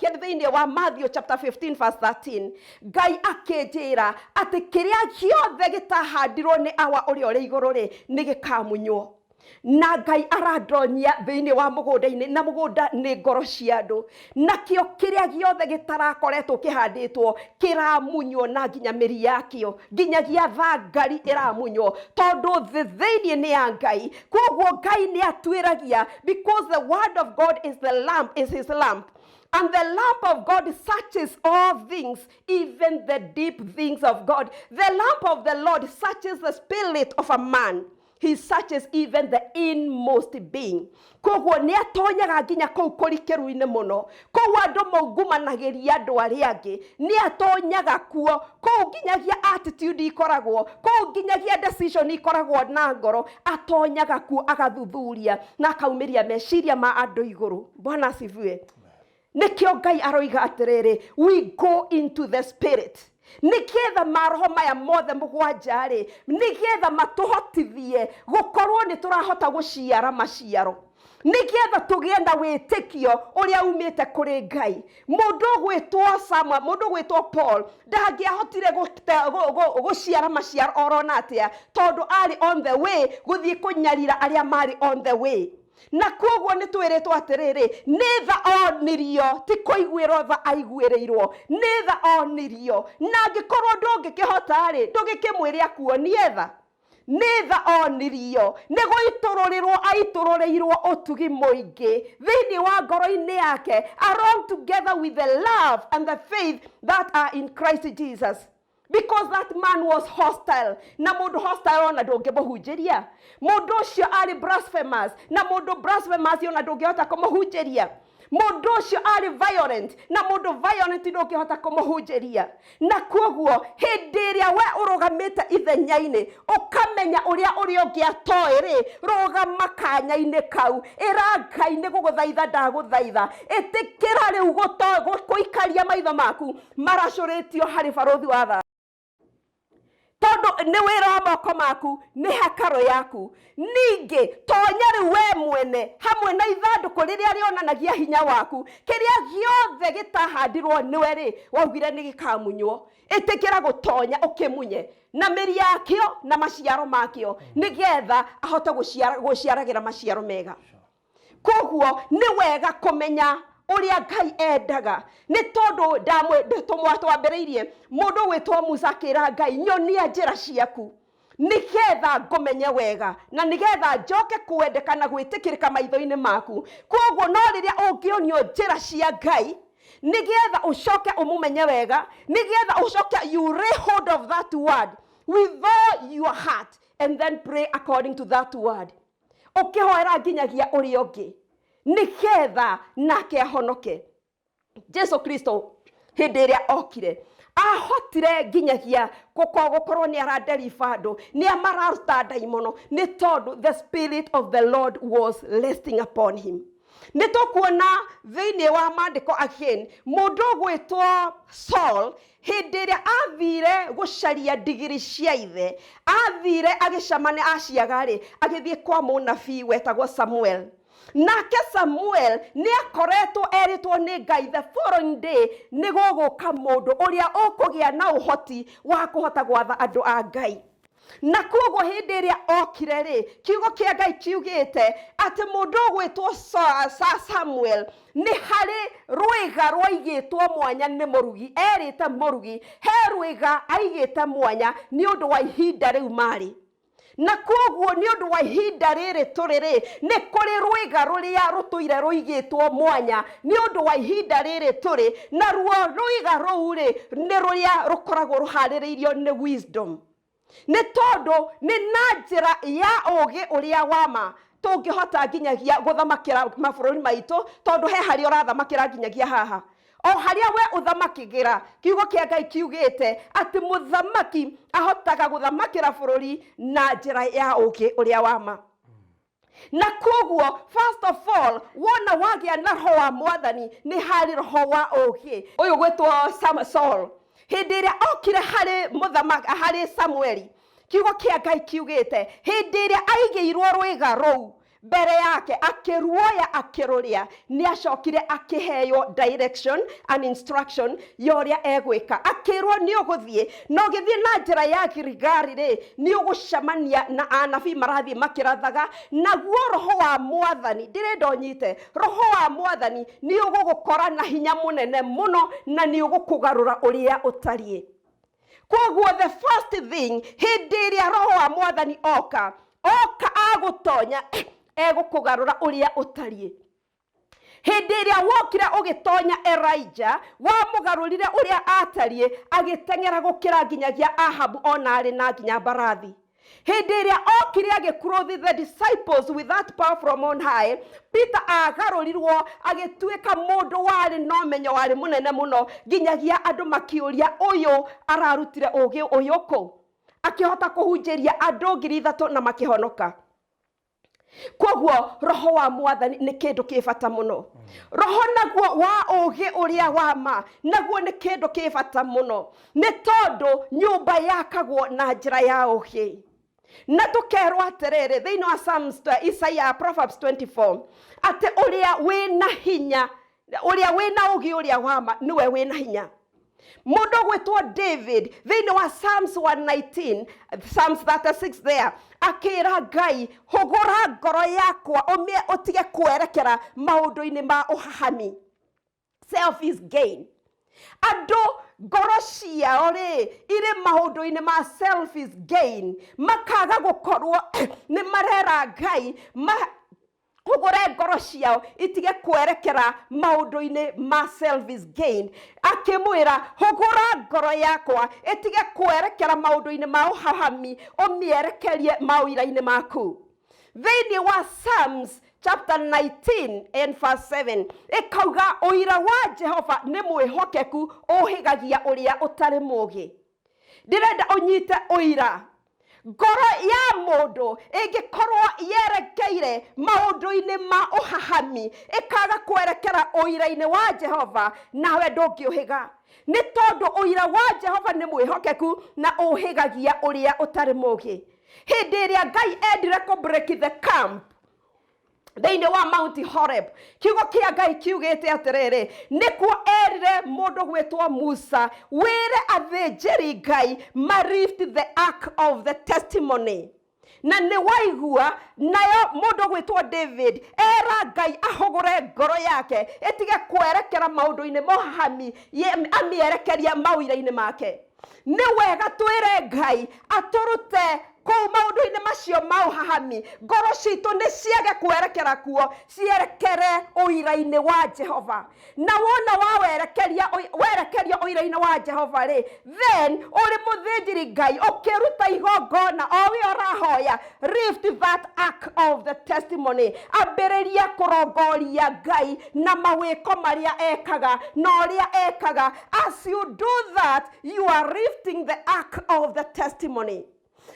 kĩrĩ thĩinĩ wa Matthew chapter 15 verse 13, Ngai akĩnjĩra atĩ kĩrĩa gĩothe gĩtahandirwo nĩ Awa ũrĩa ũrĩ igũrũ rĩ, nĩ gĩkamunywo. Na Ngai arandonyia thĩinĩ wa mũgũnda-inĩ, na mũgũnda nĩ ngoro cia andũ, nakĩo kĩrĩa gĩothe gĩtarakoretwo kĩhandĩtwo kĩramunywo na nginya mĩri yakĩo, nginyagia thangari ĩramunywo, tondũ thĩ thĩinĩ nĩ ya Ngai. Kwoguo Ngai nĩ atuĩragia, because the word of God is the lamp, is his lamp, and the lamp of God searches all things, even the deep things of God. The lamp of the Lord searches the spirit of a man. He searches even the inmost being. Koguo nĩ atonyaga nginya kũu kũrikĩru-inĩ mũno, kũu andũ maungumanagĩria andũ arĩa angĩ, nĩ atonyaga kuo, kũu nginyagia attitude ikoragwo, kũu nginyagia decision ikoragwo na ngoro, atonyaga kuo agathuthuria na akaumĩria meciria ma andũ igũrũ. Bwana asifiwe. Nĩkĩo Ngai aroiga atĩrĩrĩ, we go into the spirit, nĩgetha maroho maya mothe mũgwanja rĩ, nĩgetha matũhotithie gũkorwo nĩ tũrahota gũciara maciaro, nĩgetha tũgĩe na wĩtĩkio ũrĩa umĩte kũrĩ Ngai. Mũndũ ũgwĩtwo Samuel, mũndũ ũgwĩtwo Paul ndangĩahotire gũciara maciaro orona atĩa, tondũ arĩ on the way gũthiĩ kũnyarira arĩa marĩ on the way. Na kwoguo nĩ twĩrĩtwo atĩrĩrĩ, nĩ tha onirio, ti kũiguĩrwo tha aiguĩrĩirwo, nĩ tha onirio. Na angĩkorwo ndũngĩkĩhota rĩ, ndũgĩkĩmwĩre akuonie tha. Nĩ tha onirio, nĩ gũitũrũrĩrwo aitũrũrĩirwo ũtugi mũingĩ thĩinĩ wa ngoro-inĩ yake, along together with the love and the faith that are in Christ Jesus. Because that man was hostile. Na mũndũ hostile ona ndũngĩmũhunjĩria. Mũndũ ũcio arĩ blasphemous, na mũndũ blasphemous ona ndũngĩhota kũmũhunjĩria. Mũndũ ũcio arĩ violent, na mũndũ violent ndũngĩhota kũmũhunjĩria. Na kwoguo hĩndĩ ĩrĩa we ũrũgamĩte ithenya-inĩ, ũkamenya ũrĩa ũrĩa ũngĩ atoĩ rĩ, rũgama kanya-inĩ kau, ĩra Ngai nĩ gũgũthaitha ndagũthaitha, ĩtĩkĩra rĩu gũikaria maitho maku maracũrĩtio harĩ barũthi wa tha. Tondũ nĩ wĩra wa moko maku, nĩ hekarũ yaku. Ningĩ tonya rĩu we mwene hamwe na ithandũkũ rĩrĩa rĩonanagia hinya waku. Kĩrĩa gĩothe gĩtahandirwo nĩwe rĩ, waugire nĩ gĩkamunywo. Ĩtĩkĩra gũtonya ũkĩmunye na mĩri yakĩo na maciaro makĩo, nĩgetha ahote gũciaragĩra maciaro mega. Koguo nĩ wega kũmenya ũrĩa Ngai endaga, nĩ tondũ twambĩrĩirie mũndũ gwĩtwo Musa akĩra Ngai, nyonia njĩra ciaku nĩgetha ngũmenye wega na nĩgetha njoke kwendeka na gwĩtĩkĩrĩka maitho-inĩ maku. Koguo no rĩrĩa ũngĩonio njĩra cia Ngai nĩgetha ũcoke ũmũmenye wega, nĩgetha ũcoke you lay hold of that word with all your heart and then pray according to that word, ũkĩhoera nginyagia ũrĩa ũngĩ nĩgetha nake ahonoke. Jesu Kristo hĩndĩ ĩrĩa okire ahotire nginyagia gũkorwo nĩ araderiba andũ, nĩ amararuta ndaimono, nĩ tondũ the spirit of the Lord was resting upon him. Nĩ tũkuona thĩinĩ wa maandĩko again mũndũ ũgwĩtwo Saul, hĩndĩ ĩrĩa athire gũcaria ndigiri cia ithe, athire agĩcemania aciaga rĩ, agĩthiĩ kwa mũnabii wetagwo Samuel. Nake Samuel nĩ akoretwo erĩtwo nĩ Ngai the following day nĩ gũgũka mũndũ ũrĩa ũkũgĩa na ũhoti wa kũhota gwatha andũ a Ngai. Na koguo hĩndĩ ĩrĩa okire rĩ, kiugo kĩa Ngai kiugĩte atĩ mũndũ ũgwĩtwo Samuel nĩ harĩ rwĩga rwaigĩtwo mwanya nĩ mũrugi, erĩte mũrugi he rwĩga aigĩte mwanya nĩ ũndũ wa ihinda rĩu marĩ. Na koguo nĩ ũndũ wa ihinda rĩrĩ tũrĩ rĩ, nĩ kũrĩ rwĩga rũrĩa rũtũire rũigĩtwo mwanya nĩ ũndũ wa ihinda rĩrĩ tũrĩ, na ruo rwĩga rũu rĩ nĩ rũrĩa rũkoragwo rũharĩrĩirio nĩ wisdom. Nĩ tondũ nĩ na njĩra ya ũũgĩ ũrĩa wa ma tũngĩhota nginyagia gũthamakĩra mabũrũri maitũ, tondũ he harĩa ũrathamakĩra nginyagia haha. O harĩa we ũthamakĩgĩra, kiugo kĩa Ngai kiugĩte atĩ mũthamaki ahotaga gũthamakĩra bũrũri na njĩra ya ũũgĩ ũrĩa wa ma. Na koguo first of all, wona wagĩa na roho wa mwathani, nĩ harĩ roho wa ũũgĩ. Ũyũ gwĩtwo Saul, hĩndĩ ĩrĩa okire harĩ mũthamaki, harĩ Samueli, kiugo kĩa Ngai kiugĩte hĩndĩ ĩrĩa aigĩirwo rwĩga rũu mbere yake, akĩruoya akĩrũrĩa, nĩ acokire akĩheo direction and instruction ya ũrĩa egwĩka. Akĩrwo nĩ ũgũthiĩ, na ũgĩthiĩ na njĩra ya Giligali rĩ, nĩ ũgũcemania na anabii marathiĩ makĩrathaga, naguo roho wa mwathani, ndĩrenda ũnyite, roho wa mwathani nĩ ũgũgũkora na hinya mũnene mũno na nĩ ũgũkũgarũra ũrĩa ũtariĩ. Koguo the first thing, hĩndĩ ĩrĩa roho wa mwathani oka agũtonya, egũkũgarũra ũrĩa ũtariĩ. Hĩndĩ ĩrĩa wokire ũgĩtonya Elijah, wamũgarũrire ũrĩa atariĩ, agĩteng'era gũkĩra nginyagia Ahabu ona arĩ na nginya mbarathi. Hĩndĩ ĩrĩa okire agĩclothe the disciples with that power from on high, Peter agarũrirwo agĩtuĩka mũndũ warĩ na ũmenyo warĩ mũnene mũno, nginyagia andũ makĩũria ũyũ ararutire ũgĩ ũyũ kũ, akĩhota kũhunjĩria andũ 3,000 na makĩhonoka. Koguo roho wa mwathani nĩ kĩndũ kĩ bata mũno. Roho naguo wa ũgĩ ũrĩa wa ma naguo nĩ kĩndũ kĩ bata mũno, nĩ tondũ nyũmba yakagwo na njĩra ya ũgĩ. Na tũkerwo atĩrĩrĩ thĩinĩ wa Psalms, Isaiah, Proverbs 24 atĩ ũrĩa wĩna hinya, ũrĩa wĩna ũgĩ ũrĩa wa ma nĩwe wĩna hinya. Mũndũ ũgwĩtwo David thĩinĩ wa Psalms 119, Psalms 36 there, akĩra Ngai, hũgũra ngoro yakwa ũtige kwerekera maũndũ-inĩ ma ũhahami, selfish gain. Andũ ngoro ciao rĩ irĩ maũndũ-inĩ ma selfish gain, makaga gũkorwo nĩ marera Ngai hũgũre ngoro ciao itige kwerekera maũndũ-inĩ ma selfish gain. Akĩmwĩra, hũgũra ngoro yakwa ĩtige kwerekera maũndũ-inĩ ma ũhahami, ũmĩerekerie maũira-inĩ maku. Thĩinĩ wa Psalms chapter 19 and verse 7 ĩkauga ũira wa Jehova nĩ mwĩhokeku, ũhĩgagia ũrĩa ũtarĩ mũũgĩ. Ndĩrenda ũnyite ũira. Ngoro ya mũndũ ĩngĩkorwo yerekeire maũndũ-inĩ ma ũhahami, ĩkaga kwerekera ũira-inĩ wa Jehova, nawe ndũngĩũhĩga, nĩ tondũ ũira wa Jehova nĩ mwĩhokeku na ũhĩgagia ũrĩa ũtarĩ mũgĩ. Hĩndĩ ĩrĩa Ngai endire kũ break the camp thĩinĩ wa Mount Horeb, kiugo kĩa Ngai kiugĩte atĩrĩrĩ, nĩkuo erire mũndũ gwĩtwo Musa, wĩre athĩnjĩri Ngai ma lift the ark of the testimony. Na nĩ waigua nayo mũndũ gwĩtwo David era Ngai ahũgũre ngoro yake ĩtige kwerekera maũndũ-inĩ mohahami, amĩerekerie maũira-inĩ make. Nĩ wega twĩre Ngai atũrute kũu maũndũ-inĩ macio ma ũhahami, ngoro citũ nĩ ciage kwerekera kuo, cierekere ũira-inĩ wa Jehova. Na wona wawerekeria, werekerio ũira-inĩ wa Jehova rĩ, then ũrĩ mũthĩnjĩri Ngai ũkĩruta igongona o we ũrahoya, lift that ark of the testimony, ambĩrĩria kũrongoria Ngai na mawĩko marĩa ekaga na ũrĩa ekaga. As you do that, you are lifting the ark of the testimony.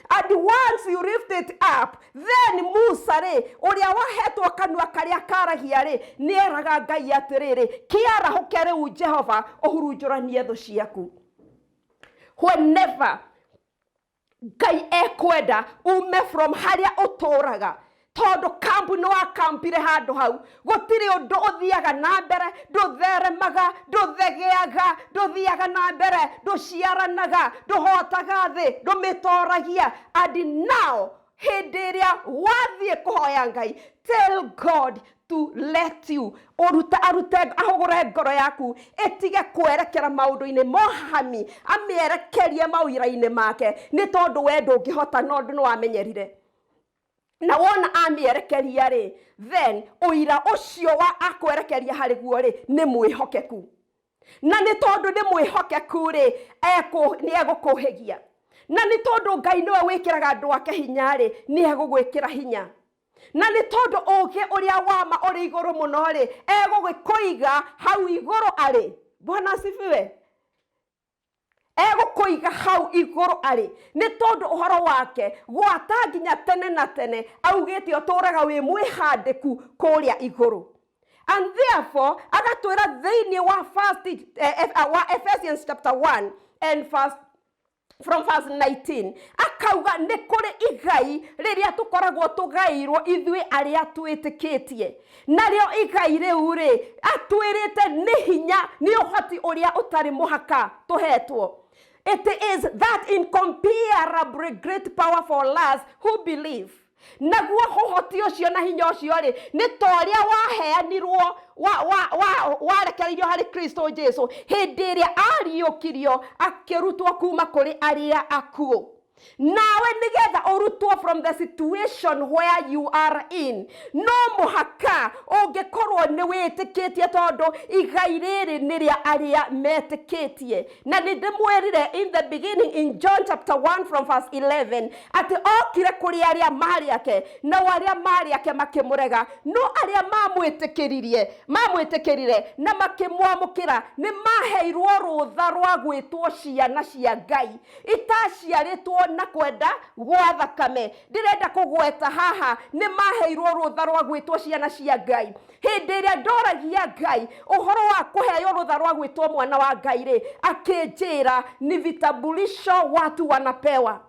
And once you lift it up, then Musa rĩ, ũrĩa wahetwo kanua karĩa karagia rĩ, nĩeraga Ngai atĩrĩrĩ, kĩarahũke rĩu Jehova, ũhurunjũranie thũ ciaku. Whenever Ngai ekwenda ume from harĩa ũtũraga, tondũ kampu nĩ wakampire handũ hau, gũtirĩ ũndũ ũthiaga na mbere, ndũtheremaga, ndũthegeaga, ndũthiaga na mbere, ndũciaranaga, ndũhotaga thĩ, ndũmĩtoragia. And now hĩndĩ ĩrĩa wathiĩ kũhoya Ngai, tell God to let you ũruta, arute, ahũgũre ngoro yaku ĩtige kwerekera maũndũ-inĩ mohahami, amĩerekerie maũira-inĩ make, nĩ tondũ we ndũngĩhota, no ũndũ nĩ wamenyerire. Na wona amĩerekeria rĩ, then ũira ũcio wa akwerekeria harĩ guo rĩ, nĩ mwĩhokeku. Na nĩ tondũ nĩ mwĩhokeku rĩ, nĩ egũkũhĩgia. Na nĩ tondũ Ngai nĩwe wĩkĩraga andũ ake hinya rĩ, nĩ egũgwĩkĩra hinya. Na nĩ tondũ ũũgĩ ũrĩa wa ma ũrĩ igũrũ mũno rĩ, egũgĩkũiga hau igũrũ arĩ. Bwana asifiwe. Egũkũiga hau igũrũ arĩ, nĩ tondũ ũhoro wake gwata nginya tene na tene augĩte ũtũraga wĩ mwĩhandĩku kũrĩa igũrũ. And therefore agatwĩra thĩinĩ wa first, wa Ephesians chapter 1 and verse from verse 19, akauga nĩ kũrĩ igai rĩrĩa tũkoragwo tũgaĩirwo ithuĩ arĩa twĩtĩkĩtie. Narĩo igai rĩu rĩ, atwĩrĩte nĩ hinya, nĩ ũhoti ũrĩa ũtarĩ mũhaka tũhetwo. It is that incomparably great power for us who believe. Naguo ũhoti ũcio na hinya ũcio rĩ, nĩ ta ũrĩa waheanirwo, warekereirio harĩ Kristo Jesu hĩndĩ ĩrĩa ariũkirio akĩrutwo kuma kũrĩ arĩa akuũ. Nawe nĩgetha ũrutwo from the situation where you are in, no mũhaka ũngĩkorwo nĩ wĩtĩkĩtie, tondũ igai rĩrĩ nĩ rĩa arĩa metĩkĩtie. Na nĩ ndĩmwĩrire in the beginning, in John chapter 1 from verse 11, atĩ okire kũrĩ arĩa marĩ ake, nao arĩa marĩ ake makĩmũrega, no arĩa mamwĩtĩkĩririe, mamwĩtĩkĩrire na makĩmwamũkĩra, nĩ maheirwo rũtha rwa gwĩtwo ciana cia Ngai, itaciarĩtwo na kwenda gwa thakame. Ndĩrenda kũgweta haha nĩ maheirwo rũtha rwa gwĩtwo ciana cia Ngai. Hĩndĩ ĩrĩa ndoragia Ngai ũhoro wa kũheo rũtha rwa gwĩtwo mwana wa Ngai rĩ, akĩnjĩra ni vitambulisho watu wanapewa.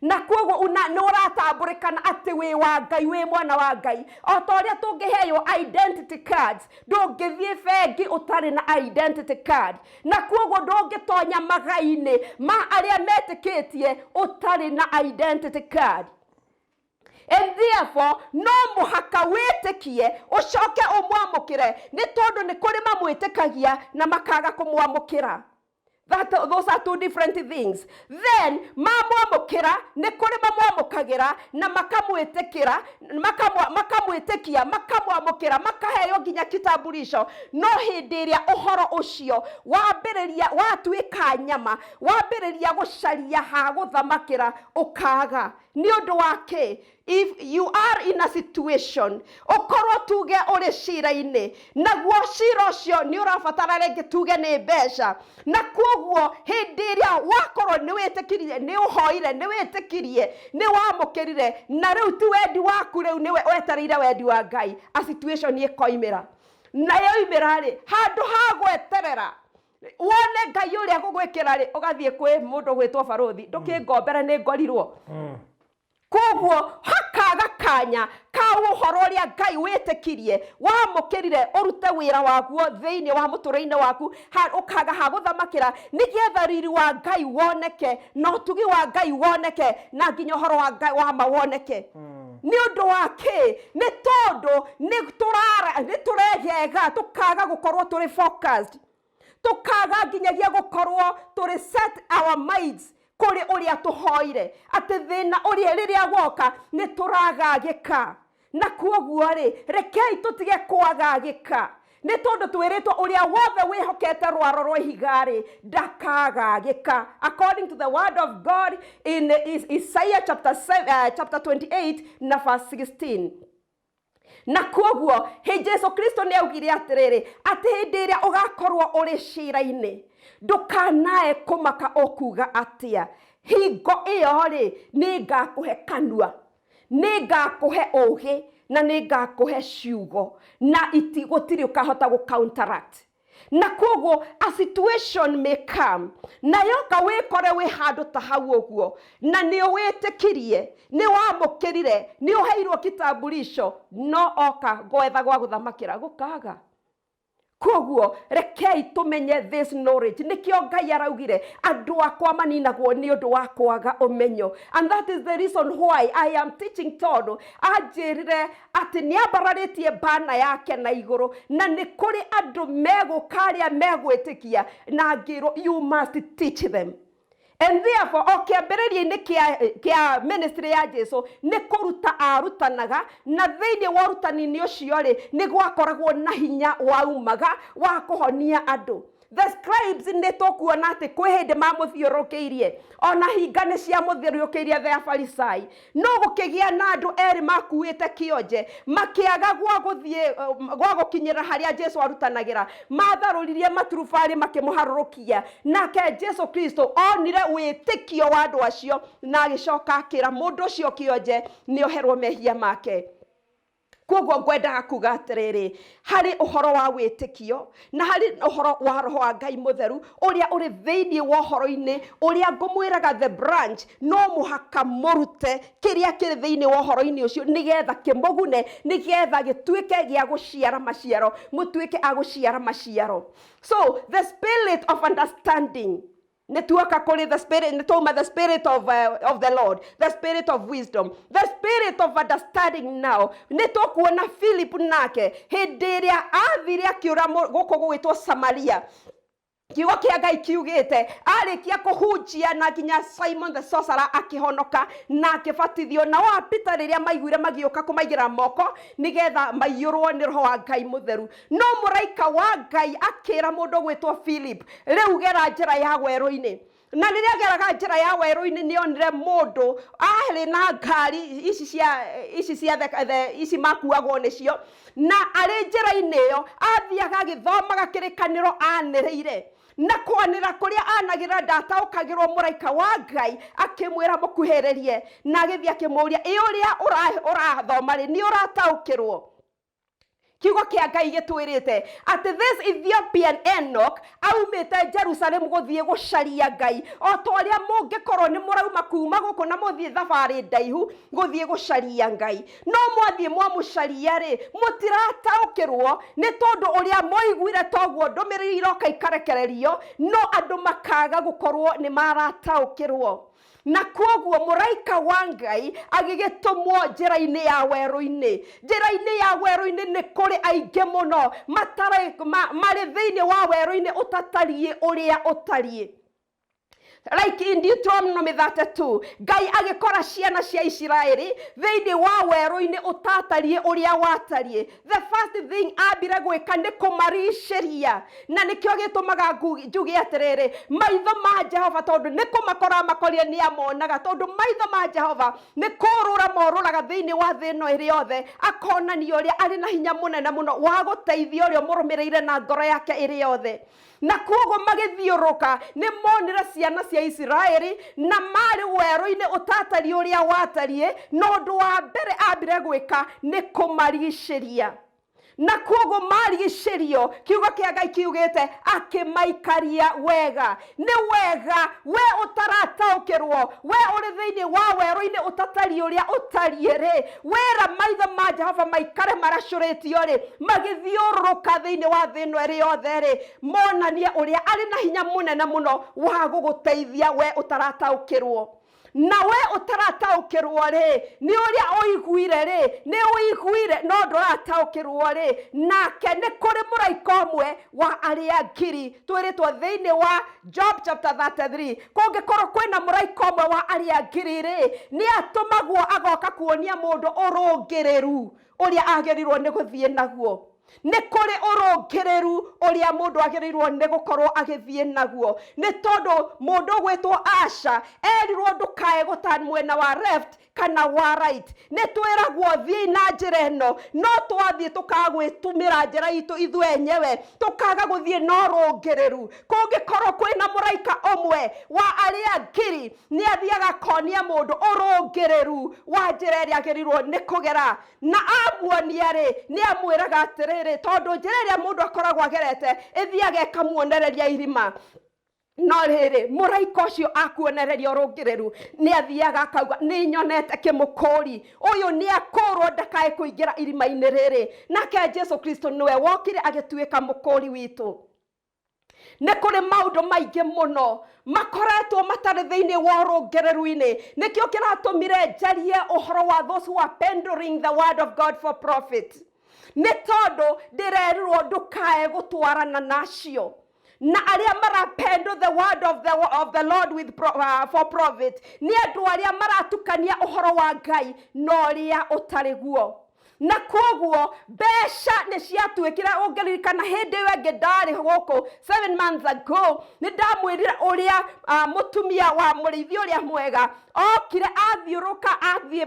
Na koguo nĩ ũratambũrĩkana atĩ wĩ wa Ngai, wĩ mwana wa Ngai. O ta ũrĩa tũngĩheo identity cards, ndũngĩthiĩ bengi ũtarĩ na identity card. Na koguo ndũngĩtonya magai-inĩ ma arĩa metĩkĩtie ũtarĩ na identity card. And therefore no mũhaka wĩtĩkie ũcoke ũmwamũkĩre, nĩ tondũ nĩ kũrĩ mamwĩtĩkagia na makaga kũmwamũkĩra. Those are two different things. Then mamwamũkĩra, nĩ kũrĩ mamwamũkagĩra na makamwĩtĩkĩra, makamwĩtĩkia, makamwamũkĩra, makaheo nginya kitambulisho. No hĩndĩ ĩrĩa ũhoro ũcio wambĩrĩria, watuĩka nyama, wambĩrĩria gũcaria ha gũthamakĩra, ũkaga. Nĩ ũndũ wa kĩ? If you are in a situation, ũkorwo tuge ũrĩ cira-inĩ, naguo cira ũcio nĩ ũrabatara rĩngĩ tuge nĩ mbeca, na kwoguo hĩndĩ ĩrĩa wakorwo nĩ wĩtĩkirie, nĩ ũhoire, nĩ wĩtĩkirie, nĩ wamũkĩrire, na rĩu ti wendi waku, rĩu nĩwe wetereire wendi wa Ngai, a situation ĩkoimĩra. Na yoimĩra rĩ, handũ ha gweterera wone Ngai ũrĩa gũgwĩkĩra rĩ, ũgathiĩ kwĩ mũndũ gwĩtwo barũthi, ndũkĩngombere nĩ ngorirwo. Koguo hakaga kanya ka ũhoro ũrĩa Ngai wĩtĩkirie, wamũkĩrire, ũrute wĩra waguo thĩinĩ wa mũtũrĩre-inĩ waku, ũkaga ha gũthamakĩra, nĩgetha riri wa Ngai woneke, na ũtugi wa Ngai woneke, na nginya ũhoro wa Ngai wa ma woneke. Nĩ ũndũ wa kĩ? Nĩ tondũ nĩ tũregega, tũkaga gũkorwo tũrĩ focused, tũkaga nginyagia gũkorwo tũrĩ set our minds kũrĩ ũrĩa tũhoire, atĩ thĩna ũrĩa rĩrĩa woka nĩ tũragagĩka. Na kuoguo rĩ, rekei tũtige kwagagĩka, nĩ tondũ twĩrĩtwo ũrĩa wothe wĩhokete rwaro rwa ihiga rĩ, ndakagagĩka, according to the word of God in Isaiah chapter 7, chapter 28 na verse 16. Na kuoguo hĩ Jesu Kristo nĩ augire atĩrĩrĩ, atĩ hĩndĩ ĩrĩa ũgakorwo ũrĩ cira-inĩ, ndũkanae kũmaka ũkuga atĩa, hingo ĩyo rĩ, nĩ ngakũhe kanua, nĩ ngakũhe ũgĩ, na nĩ ngakũhe ciugo, na iti gũtirĩ ũkahota gũ counteract. Na koguo a situation may come, na yoka wĩkore wĩ handũ ta hau ũguo, na nĩ wĩtĩkirie, nĩ wamũkĩrire, nĩ ũheirwo kitambulisho, no oka gwetha gwa gũthamakĩra gũkaga. Koguo rekei tũmenye this knowledge. Nĩkĩo Ngai araugire andũ akwa maninagwo nĩ ũndũ wa kwaga ũmenyo, and that is the reason why I am teaching, tondũ anjĩrire atĩ nĩ ambararĩtie bana yake na igũrũ, na nĩ kũrĩ andũ megũka arĩa megwĩtĩkia, na ngĩrwo you must teach them. And therefore o kĩambĩrĩria-inĩ kĩa ministry ya Jesu nĩ kũruta arutanaga, na thĩinĩ wa ũrutani-inĩ ũcio rĩ, nĩ gwakoragwo na hinya waumaga wa kũhonia andũ. The scribes, nĩ tũkuona atĩ kwĩ hĩndĩ mamũthiũrũrũkĩirie, ona hinga nĩ ciamũthiũrũrũkĩirie, the Afarisai, no gũkĩgĩa na andũ erĩ makuĩte kĩonje, makĩaga gwa gũthiĩ, gwa gũkinyĩra harĩa Jesu arutanagĩra, matharũririe maturubarĩ makĩmũharũrũkia. Nake Jesu Kristo onire wĩtĩkio wa andũ acio, na agĩcoka akĩra mũndũ ũcio kĩonje nĩ oherwo mehia make. Koguo ngwendaga kuga atĩrĩrĩ, harĩ ũhoro wa wĩtĩkio na harĩ ũhoro wa roho wa Ngai mũtheru ũrĩa ũrĩ thĩinĩ wa ũhoro-inĩ ũrĩa ngũmwĩraga, the branch, no mũhaka mũrute kĩrĩa kĩrĩ thĩinĩ wa ũhoro-inĩ ũcio, nĩgetha kĩmũgune, nĩgetha gĩtuĩke gĩa gũciara maciaro, mũtuĩke a gũciara maciaro. So the spirit of understanding, nĩ tuoka kũrĩ the spirit, nĩ twauma the spirit of the Lord, the spirit of wisdom, the spirit of understanding. Now nĩ tũkuona Philip nake hĩndĩ ĩrĩa athire akĩũra gũkũ gũgĩtwo Samaria, kiugo kĩa Ngai kiugĩte arĩkia kũhunjia na nginya Simon the sorcerer akĩhonoka na akĩbatithio. Nao a Peter rĩrĩa maiguire, magĩũka kũmaigĩra moko nĩgetha maiyũrwo nĩ roho wa Ngai mũtheru. No mũraika wa Ngai akĩra mũndũ gwĩtwo Philip, rĩu gera njĩra ya werũ-inĩ. Na rĩrĩa ageraga njĩra ya werũ-inĩ, nĩ onire mũndũ arĩ na ngari ici cia ici makuagwo nĩcio, na arĩ njĩra-inĩ ĩyo athiaga agĩthomaga kĩrĩkanĩro anĩrĩire, na kwanĩra kũrĩa anagĩrĩra ndataũkagĩrwo. Mũraika wa Ngai akĩmwĩra mũkuhĩrĩrie, na agĩthiĩ akĩmũria, ĩ ũrĩa ũrathoma rĩ, nĩ ũrataũkĩrwo? Kiugo kĩa Ngai gĩtwĩrĩte atĩ this Ethiopian eunuch aumĩte Jerusalem gũthiĩ gũcaria Ngai, o ta ũrĩa mũngĩkorwo nĩ mũrauma kuma gũkũ na mũthiĩ thabarĩ ndaihu gũthiĩ gũcaria Ngai. No mwathiĩ mwamũcaria rĩ, mũtirataũkĩrwo, nĩ tondũ ũrĩa moiguire toguo ndũmĩrĩri iroka ikarekererio, no andũ makaga gũkorwo nĩ marataũkĩrwo. Na koguo mũraika wa Ngai agĩgĩtũmwo njĩra-inĩ ya werũ-inĩ. Njĩra-inĩ ya werũ-inĩ nĩ kũrĩ aingĩ mũno matarĩ marĩ thĩinĩ wa werũ-inĩ ũtatariĩ ũrĩa ũtariĩ. Like in Deuteronomy 32, Ngai agĩkora ciana cia Isiraeli thĩinĩ wa werũ-inĩ ũtatariĩ ũrĩa watariĩ. The first thing ambire gwĩka nĩ kũmaricĩria, na nĩkĩo gĩtũmaga njuge atĩrĩrĩ, maitho ma Jehova tondũ nĩ kũmakora makorire nĩ amonaga, tondũ maitho ma Jehova nĩ kũrũra morũraga thĩinĩ wa thĩ ĩno ĩrĩ yothe, akonania ũrĩa arĩ na hinya mũnene mũno wa gũteithia ũrĩa ũmũrũmĩrĩire na ngoro yake ĩrĩ yothe. Na koguo magĩthiũrũka nĩ monire ciana cia Isiraeli na marĩ werũ-inĩ ũtatariĩ ũrĩa watariĩ, na ũndũ wa mbere ambire gwĩka nĩ kũmarigicĩria. Na koguo marigicĩrio, kiugo kĩa Ngai kiugĩte akĩmaikaria wega. Nĩ wega we ũtarataũkĩrwo, we ũrĩ thĩinĩ wa werũ-inĩ ũtatariĩ ũrĩa ũtariĩ rĩ, wera maitho ma Jehova maikare maracũrĩtio rĩ, magĩthiũrũrũka thĩinĩ wa thĩ ĩno ĩrĩ yothe rĩ, monanie ũrĩa arĩ na hinya mũnene mũno wa gũgũteithia we ũtarataũkĩrwo. Na we ũtarataũkĩrwo rĩ, nĩ ũrĩa ũiguire rĩ, nĩ ũiguire no ndũrataũkĩrwo rĩ, nake nĩ kũrĩ mũraika ũmwe wa arĩa ngiri twĩrĩtwo thĩinĩ wa Job chapter 33, kũngĩkorwo kwĩna mũraika ũmwe wa arĩa ngiri rĩ, nĩ atũmagwo agoka kuonia mũndũ ũrũngĩrĩru ũrĩa agĩrĩirwo nĩ gũthiĩ naguo. Nĩ kũrĩ ũrũngĩrĩru ũrĩa mũndũ agĩrĩirwo nĩ gũkorwo agĩthiĩ naguo, nĩ tondũ mũndũ ũgwĩtwo Asha erirwo ndũkae gũta mwena wa left kana wa right. Nĩ twĩragwo thiĩ na njĩra ĩno, no twathiĩ tũkagwĩtumĩra njĩra itũ ithuĩ enyewe, tũkaga gũthiĩ na ũrũngĩrĩru. Kũngĩkorwo kwĩna mũraika ũmwe wa arĩa ngiri, nĩ athiaga akonia mũndũ ũrũngĩrĩru wa njĩra ĩrĩa agĩrĩirwo nĩ kũgera. Na amuonia rĩ, nĩ amwĩraga atĩrĩrĩ, tondũ njĩra ĩrĩa mũndũ akoragwo agerete ĩthiaga ĩkamuonereria irima. No rĩrĩ, mũraika ũcio akuonereria ũrũngĩrĩru, nĩ athiaga akauga nĩ nyonete kĩmũkũri, ũyũ nĩ akũrwo ndakae kũingĩra irima-inĩ rĩrĩ. Nake Jesu Kristo nĩwe wokire agĩtuĩka mũkũri witũ. Nĩ kũrĩ maũndũ maingĩ mũno makoretwo matarĩ thĩinĩ wa ũrũngĩrĩru-inĩ, nĩkĩo kĩratũmire njarie ũhoro wa those who are peddling the word of God for profit. Nĩ tondũ ndĩrerirwo ndũkae gũtwarana nacio. Na arĩa marapendo the word of the Lord for profit nĩ andũ arĩa maratukania ũhoro wa Ngai na ũrĩa ũtarĩ guo. Na koguo mbeca nĩ ciatuĩkire, ũngĩririkana hĩndĩ ĩyo ĩngĩ ndarĩ gũkũ 7 months ago, nĩ ndamwĩrire ũrĩa mũtumia wa mũrĩithi ũrĩa mwega okire athiũrũka athiĩ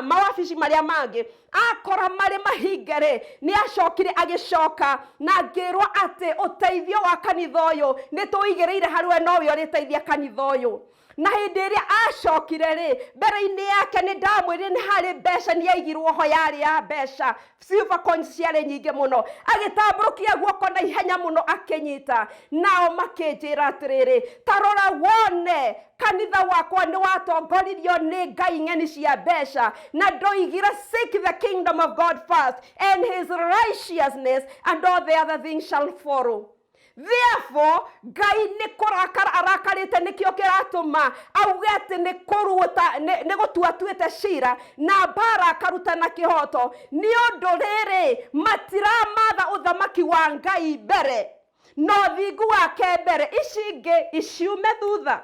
mawabici marĩa mangĩ akora marĩ mahinge rĩ, nĩ acokire agĩcoka na ngĩrwo atĩ ũteithio wa kanitha ũyũ nĩ tũigĩrĩire harĩ we, nowe ũrĩteithia kanitha ũyũ. Na hĩndĩ ĩrĩa acokire rĩ, mbere-inĩ yake nĩ ndamwĩrire nĩ harĩ mbeca nĩ aigirwo ho, yarĩ ya mbeca silver coins ciarĩ nyingĩ mũno. Agĩtambũrũkia guoko na ihenya mũno akĩnyita, nao makĩnjĩra atĩrĩrĩ, ta rora wone kanitha wakwa nĩ watongoririo nĩ ngai ng'eni cia mbeca, na ndoigire seek the kingdom of God first and his righteousness and all the other things shall follow. Therefore, Ngai nĩ kũrakara arakarĩte, nĩkĩo kĩratũma auge atĩ nĩ kũruta nĩ gũtua atuĩte cira na mbara akaruta na kĩhoto, nĩ ũndũ rĩrĩ matiramatha ũthamaki wa Ngai mbere na ũthingu wake mbere, ici ingĩ iciume thutha.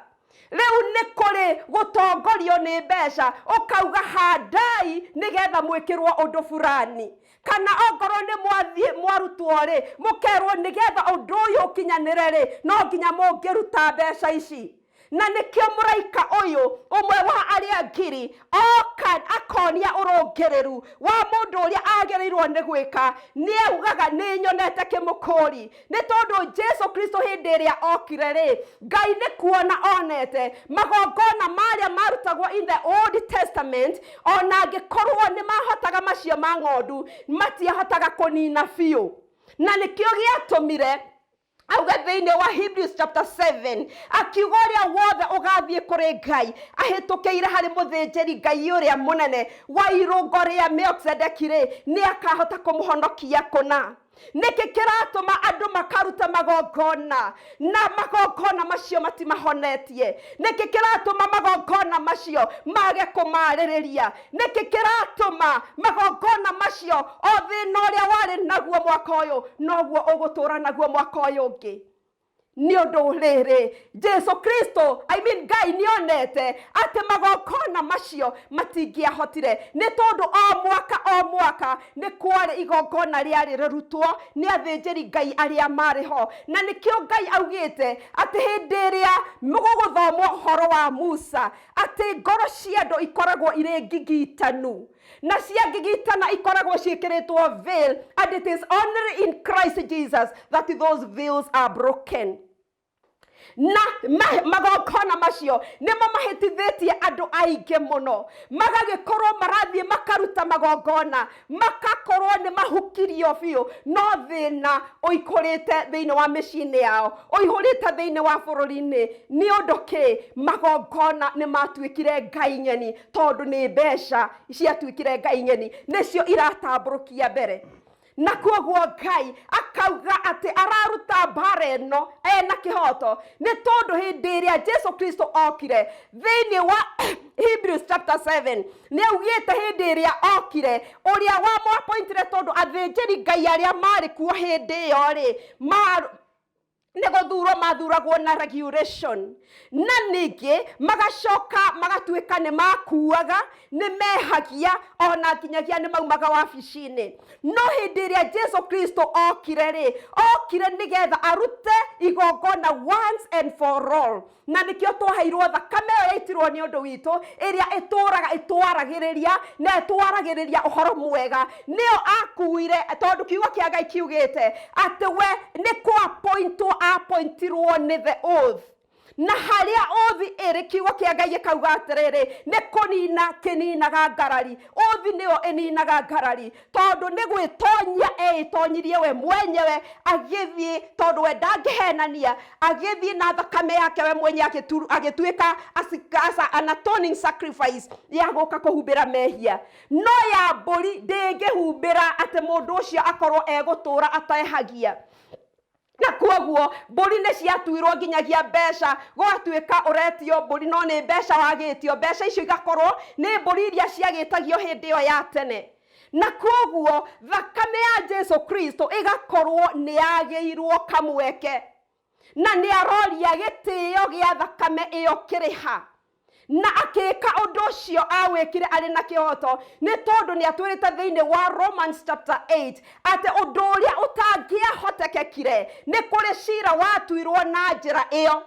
Rĩu nĩ kũrĩ gũtongorio nĩ mbeca, ũkauga handai nĩgetha mwĩkĩrwo ũndũ fulani, kana ongorwo nĩ mwathiĩ mwarutwo rĩ, mũkerwo nĩgetha ũndũ ũyũ ũkinyanĩre rĩ, no nginya mũngĩruta mbeca ici. Na nĩkĩo mũraika ũyũ ũmwe wa arĩa ngiri oka akonia ũrũngĩrĩru wa mũndũ ũrĩa agĩrĩirwo nĩ gwĩka, nĩ augaga nĩ nyonete kĩmũkũri. Nĩ tondũ Jesu Kristo hĩndĩ ĩrĩa okire rĩ, Ngai nĩ kuona onete magongona marĩa marutagwo in the Old Testament, ona angĩkorwo nĩ mahotaga macio ma ng'ondu, matiahotaga kũnina biũ. Na nĩkĩo gĩatũmire auga thĩinĩ wa Hebrews chapter 7, akiuga ũrĩa wothe ũgathiĩ kũrĩ Ngai ahĩtũkĩire harĩ mũthĩnjĩri Ngai ũrĩa mũnene wa irũngo rĩa Melkizedeki rĩ, nĩ akahota kũmũhonokia kũna. Nĩkĩ kĩratũma andũ makaruta magongona na magongona macio matimahonetie? Nĩkĩ kĩratũma magongona macio mage kũmarĩrĩria? Nĩkĩ kĩratũma magongona macio o thĩna ũrĩa warĩ naguo mwaka ũyũ noguo ũgũtũra naguo mwaka ũyũ ũngĩ? Nĩ ũndũ rĩrĩ, Jesu Kristo, I mean Ngai nĩonete atĩ magongona macio matingĩahotire, nĩ tondũ o mwaka o mwaka nĩ kwarĩ igongona rĩarĩ rĩrutwo nĩ athĩnjĩri Ngai arĩa marĩ ho. Na nĩkĩo Ngai augĩte atĩ hĩndĩ ĩrĩa gũgũthomwo ũhoro wa Musa, atĩ ngoro cia andũ ikoragwo irĩ ngigitanu, na cia ngigitana ikoragwo ciĩkĩrĩtwo veil, and it is only in Christ Jesus that those veils are broken. Na magongona macio nĩmo mahĩtithĩtie andũ aingĩ mũno, magagĩkorwo marathiĩ makaruta magongona, makakorwo nĩ mahukirio biũ, no thĩna ũikũrĩte thĩinĩ wa mĩciĩ-inĩ yao, ũihũrĩte thĩinĩ wa bũrũri-inĩ. Nĩ ũndũ kĩ? Magongona nĩ matuĩkire ngai ng'eni, tondũ nĩ mbeca ciatuĩkire ngai ng'eni, nĩcio iratambũrũkia mbere. Na koguo Ngai akauga atĩ araruta mbara ĩno ena kĩhoto, nĩ tondũ hĩndĩ ĩrĩa Jesu Kristo okire thĩinĩ wa Hebrews chapter 7, nĩ augĩte hĩndĩ ĩrĩa okire, ũrĩa wamũapointire, tondũ athĩnjĩri Ngai arĩa marĩ kuo hĩndĩ ĩyo rĩ, nĩ gũthurwo mathuragwo na regulation, na ningĩ magacoka magatuĩka nĩ makuaga, nĩ mehagia, ona nginyagia nĩ maumaga wabici-inĩ. No hĩndĩ ĩrĩa Jesu Kristo okire rĩ, okire nĩgetha arute igongona once and for all, na nĩkĩo twaheirwo thakame ĩyo yaitirwo nĩ ũndũ witũ, ĩrĩa ĩtũraga ĩtwaragĩrĩria na ĩtwaragĩrĩria ũhoro mwega. Nĩyo akuire, tondũ kiugo kĩa Ngai kiugĩte atĩ we nĩ kũapointwo apointirwo nĩ the oath, na harĩa oath ĩrĩ, kiugo kĩa Ngai gĩkauga atĩrĩrĩ, nĩ kũnina kĩninaga ngarari. Oath nĩyo ĩninaga ngarari, tondũ nĩ gwĩtonyia eĩtonyirie we mwenyewe, agĩthiĩ, tondũ we ndangĩhenania, agĩthiĩ na thakame yake we mwenye, agĩtuĩka an atoning sacrifice ya gũka kũhumbĩra mehia. No ya mbũri ndĩngĩhumbĩra atĩ mũndũ ũcio akorwo egũtũra atehagia. Na koguo mbũri nĩ ciatuirwo nginyagia mbeca, gũgatuĩka ũretio mbũri no nĩ mbeca wagĩtio. Mbeca icio igakorwo nĩ mbũri iria ciagĩtagio hĩndĩ ĩyo ya tene. Na koguo thakame ya Jesu Kristo ĩgakorwo nĩ yagĩirwo kamweke, na nĩ aroria gĩtĩo gĩa thakame ĩyo kĩrĩ ha. Na akĩka ũndũ ũcio awĩkire arĩ na kĩhoto, nĩ tondũ nĩ atwĩrĩte thĩinĩ wa Romans chapter 8 atĩ ũndũ ũrĩa ũtangĩahotekekire, nĩ kũrĩ cira watuirwo na njĩra ĩyo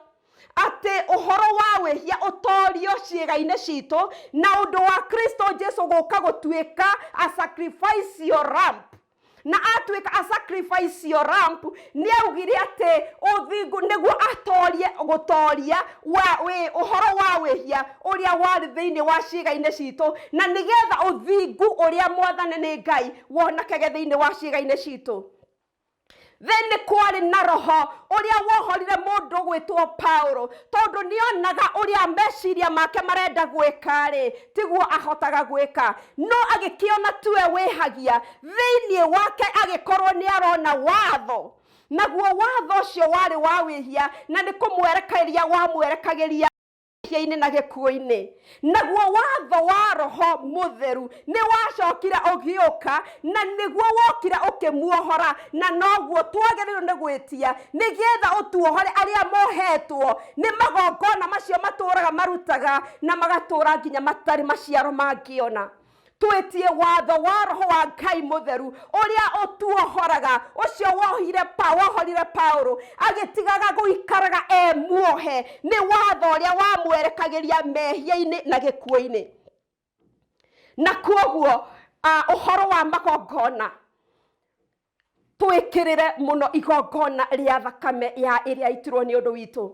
atĩ ũhoro wa wĩhia ũtorio ciĩga-inĩ citũ, na ũndũ wa Kristo Jesu gũka gũtuĩka a sacrificial lamb. Na atuĩka a sacrificial lamb, nĩ augire atĩ ũthingu nĩguo atorie gũtoria wa wĩ ũhoro wa wĩhia ũrĩa warĩ thĩinĩ wa ciĩga-inĩ citũ, na nĩgetha ũthingu ũrĩa mwathane nĩ Ngai wonekage thĩinĩ wa ciĩga-inĩ citũ. Then nĩ kwarĩ na roho ũrĩa wohorire mũndũ gwĩtwo Paulo, tondũ nĩonaga ũrĩa meciria make marenda gwĩka rĩ, tiguo ahotaga gwĩka, no agĩkĩona tuwe wĩhagia thĩinĩ wake, agĩkorwo nĩ arona watho, naguo watho ũcio warĩ wa wĩhia, na nĩ kũmwerekeria wamwerekagĩria mehia-inĩ na gĩkuũ-inĩ. Naguo watho wa roho mũtheru nĩ wacokire ũgĩũka, na nĩguo wokire ũkĩmuohora, na noguo twagĩrĩirwo nĩ gwĩtia nĩgetha ũtuohore arĩa mohetwo nĩ magongona macio matũraga marutaga na magatũra nginya matarĩ maciaro mangĩona. Twĩtie watho wa roho wa Ngai mũtheru ũrĩa ũtuohoraga, ũcio wohire pa wohorire Paulo agĩtigaga gũikaraga e muohe nĩ watho ũrĩa wamwerekagĩria mehia-inĩ na gĩkuũ-inĩ. Na koguo ũhoro wa magongona, twĩkĩrĩre mũno igongona rĩa thakame ya ĩrĩa itirwo nĩ ũndũ witũ,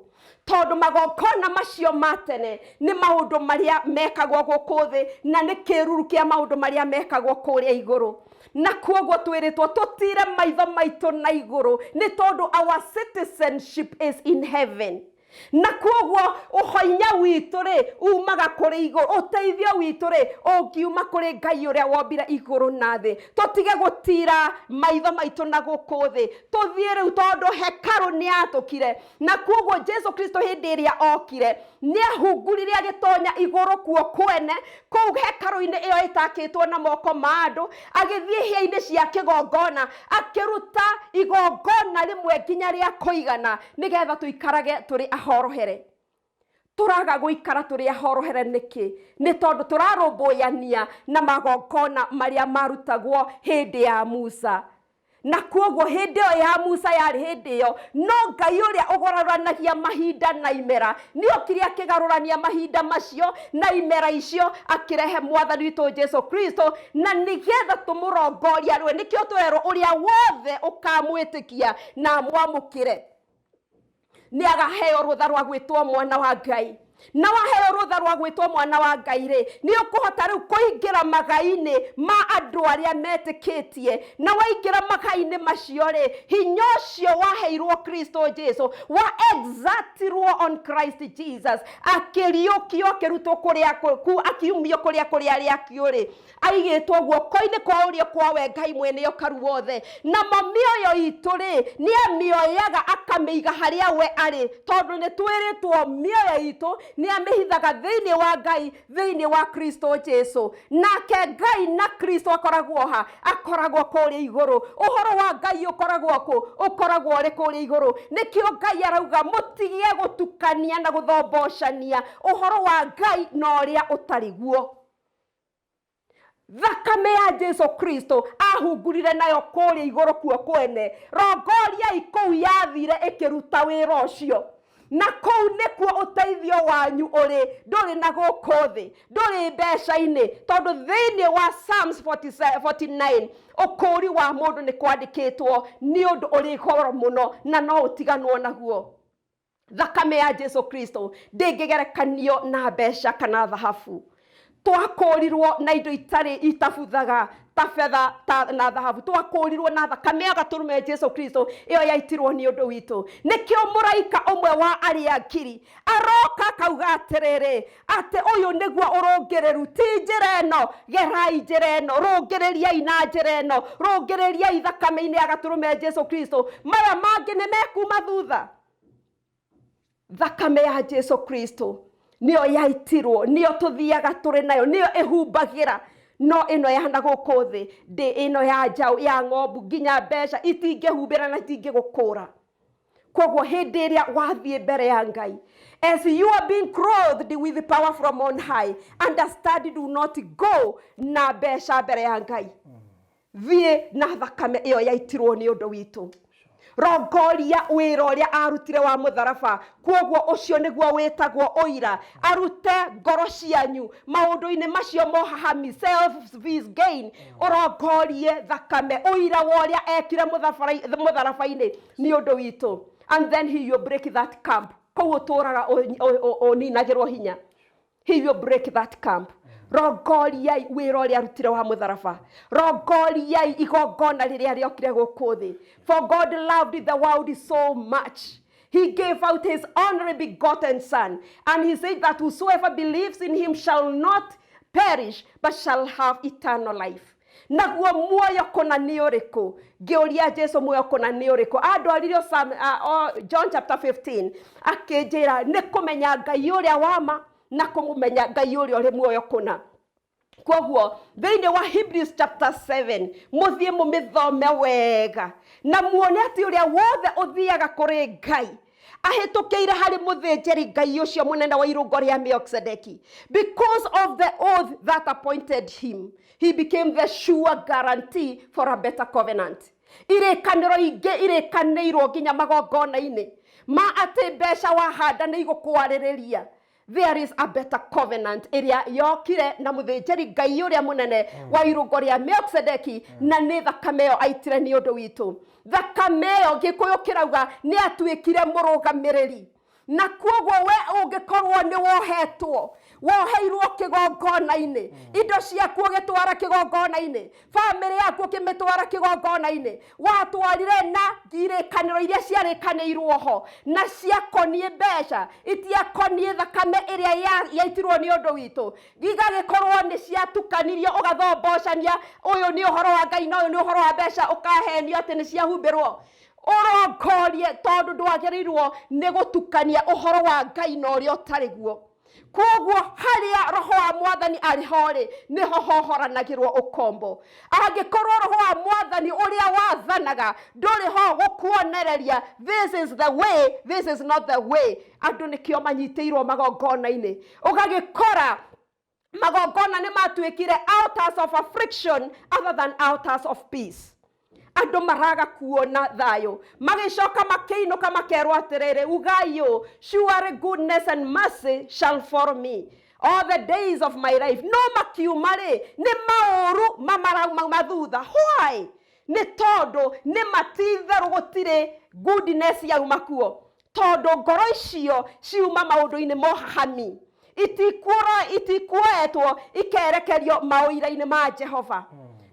tondũ magongona macio ma tene nĩ maũndũ marĩa mekagwo gũkũ thĩ, na nĩ kĩruru kĩa maũndũ marĩa mekagwo kũrĩa igũrũ. Na koguo twĩrĩtwo tũtire maitho maitũ na igũrũ, nĩ tondũ our citizenship is in heaven. Na koguo ũhoinya witũ rĩ umaga kũrĩ igũrũ, ũteithio witũ rĩ ũngiuma kũrĩ Ngai ũrĩa wombire igũrũ na thĩ. Tũtige gũtira maitho maitũ na gũkũ thĩ, tũthiĩ rĩu tondũ hekarũ nĩ yatũkire. Na koguo Jesu Kristo hĩndĩ ĩrĩa okire nĩ ahungurire agĩtonya igũrũ kuo kwene, kũu hekarũ-inĩ ĩyo ĩtakĩtwo na moko ma andũ, agĩthiĩ hĩa-inĩ cia kĩgongona, akĩruta igongona rĩmwe nginya rĩa kũigana, nĩgetha tũikarage tũrĩ ahorohere. Tũraga gũikara tũrĩ ahorohere nĩkĩ? Nĩ tondũ tũrarũmbũyania na magongona marĩa marutagwo hĩndĩ ya Musa. Na koguo hĩndĩ ĩyo ya Musa yarĩ hĩndĩ ĩyo, no Ngai ũrĩa ũgarũranagia mahinda na imera nĩokire akĩgarũrania mahinda macio na imera icio, akĩrehe Mwathani witũ Jesu Kristo, na nĩgetha tũmũrongoria rwe. Nĩkĩo tũrerwo ũrĩa wothe ũkamwĩtĩkia na amwamũkĩre nĩ agaheo rũtha rwa gwĩtwo mwana wa Ngai. Na waheo rũtha rwa gwĩtwo mwana wa Ngai rĩ, nĩ ũkũhota rĩu kũingĩra magai-inĩ ma andũ arĩa metĩkĩtie. Na waingĩra magai-inĩ macio rĩ, hinya ũcio waheirwo Kristo Jesu, wa exertirwo on Christ Jesus, akĩriũkio, akĩrutwo kũrĩa ku, akiumio kũrĩa kũrĩ arĩa akuũ rĩ, aigĩtwo guoko-inĩ kwa ũrĩo kwa we Ngai mwene ũkaru wothe. Namo mĩoyo itũ rĩ, nĩ amĩoyaga akamĩiga harĩa we arĩ, tondũ nĩ twĩrĩtwo mĩoyo itũ nĩ amĩhithaga thĩinĩ wa Ngai, thĩinĩ wa Kristo Jesu. Nake Ngai na Kristo akoragwo ha? Akoragwo kũrĩa igũrũ. Ũhoro wa Ngai ũkoragwo kũ? Ũkoragwo ũrĩ kũrĩa igũrũ. Nĩkĩo Ngai arauga mũtige gũtukania na gũthombocania ũhoro wa Ngai na ũrĩa ũtarĩ guo. Thakame ya Jesu Kristo ahungurire nayo kũrĩa igũrũ kuo kwene. Rongoriai kũu yathire ĩkĩruta wĩra ũcio. Na kũu nĩkuo ũteithio wanyu ũrĩ, ndũrĩ na gũkũ thĩ, ndũrĩ mbeca-inĩ, tondũ thĩinĩ wa Psalms 49 ũkũũri wa mũndũ nĩ kwandĩkĩtwo nĩ ũndũ ũrĩ goro mũno na no ũtiganwo naguo. Thakame ya Jesu Kristo ndĩngĩgerekanio na mbeca kana thahabu. Twakũũrirwo na indo itarĩ itabuthaga ta betha ta, na thahabu. Twakũũrirwo na thakame ya gatũrũme Jesu Kristo ĩyo yaitirwo nĩ ũndũ witũ. Nĩkĩo mũraika ũmwe wa arĩa ngiri aroka akauga atĩrĩrĩ, atĩ ũyũ nĩguo ũrũngĩrĩru, ti njĩra ĩno, gerai njĩra ĩno, rũngĩrĩriai na njĩra ĩno, rũngĩrĩriai thakame-inĩ ya gatũrũme Jesu Kristo, maya mangĩ nĩ mekuma thutha. Thakame ya Jesu Kristo nĩyo yaitirwo, nĩyo tũthiaga tũrĩ nayo, nĩyo ĩhumbagĩra. No ĩno ya na gũkũ thĩ, ndĩ ĩno ya njaũ, ya ng'ombu, nginya mbeca itingĩhumbĩra na itingĩgũkũra. Koguo hĩndĩ ĩrĩa wathiĩ mbere ya Ngai, as you are being clothed with the power from on high, understand, do not go na mbeca mbere ya Ngai. Thiĩ na thakame ĩyo yaitirwo nĩ ũndũ witũ. Rongoria wĩra ũrĩa arutire wa mũtharaba. Koguo ũcio nĩguo wĩtagwo ũira. Arute ngoro cianyu maũndũ-inĩ macio mohahami, self gain. Ũrongorie thakame, ũira wa ũrĩa ekire mũtharaba-inĩ nĩ ũndũ witũ. And then he will break that camp. Kũu ũtũraga ũninagĩrwo hinya. He will break that camp. Rongoriai wĩra ũrĩa arutire wa mũtharaba. Rongoriai igongona rĩrĩa rĩokire gũkũ thĩ. For God loved the world so much, he gave out his only begotten son. And he said that whosoever believes in him shall not perish, but shall have eternal life. Naguo muoyo kũna nĩ ũrĩkũ? Ngĩũria Jesu muoyo kũna nĩ ũrĩkũ? Andwaririo John chapter 15, akĩnjĩra nĩ kũmenya Ngai ũrĩa wa ma na kũmũmenya Ngai ũrĩa ũrĩ muoyo kũna. Koguo thĩinĩ wa Hebrews chapter 7 mũthiĩ mũmĩthome wega na muone atĩ ũrĩa wothe ũthiaga kũrĩ Ngai ahĩtũkĩire harĩ mũthĩnjĩri Ngai ũcio mũnene wa irũngo rĩa Melchizedeki. Because of the oath that appointed him, he became the sure guarantee for a better covenant. Irĩkanĩro ingĩ irĩkanĩirwo nginya magongona-inĩ ma atĩ mbeca wahanda nĩ igũkwarĩrĩria. There is a better covenant ĩrĩa yokire na mũthĩnjĩri Ngai ũrĩa mũnene wa irũngo rĩa Melchizedeki, na nĩ thakame ĩyo aitire nĩ ũndũ witũ. Thakame ĩyo Gĩkũyũ kĩrauga nĩ atuĩkire mũrũgamĩrĩri. Na kuoguo we ũngĩkorwo nĩ wohetwo, woheirwo kĩgongona-inĩ, indo ciaku ũgĩtwara kĩgongona-inĩ, bamĩrĩ yaku ũkĩmĩtwara kĩgongona-inĩ, watwarire na irĩkanĩro iria ciarĩkanĩirwo ho na ciakoniĩ mbeca, itiakoniĩ thakame ĩrĩa yaitirwo nĩ ũndũ witũ, igagĩkorwo nĩ ciatukanirio, ũgathombocania ũyũ nĩ ũhoro wa Ngai na ũyũ nĩ ũhoro wa mbeca, ũkahenio atĩ nĩ ciahumbĩrwo. Ũrongorie, tondũ ndwagĩrĩirwo nĩ gũtukania ũhoro wa Ngai na ũrĩa ũtarĩ guo. Koguo harĩa roho wa Mwathani arĩ ho rĩ, nĩho hohoranagĩrwo ũkombo. Angĩkorwo roho wa Mwathani ũrĩa wathanaga ndũrĩ ho gũkuonereria this is the way, this is not the way, andũ nĩkĩo manyitĩirwo magongona-inĩ. Ũgagĩkora magongona nĩ matuĩkire altars of affliction other than altars of peace. Andũ maraga kuona thayũ, magĩcoka makĩinũka makerwo atĩrĩrĩ, ugai ũũ, "Surely goodness and mercy shall follow me all the days of my life." No makiuma rĩ, nĩ maũru mamarauma thutha. Why? Nĩ tondũ nĩ matitherũ gũtirĩ goodness yauma kuo, tondũ ngoro icio ciuma maũndũ-inĩ mohahami, itikuoetwo ikerekerio maũira-inĩ ma Jehova.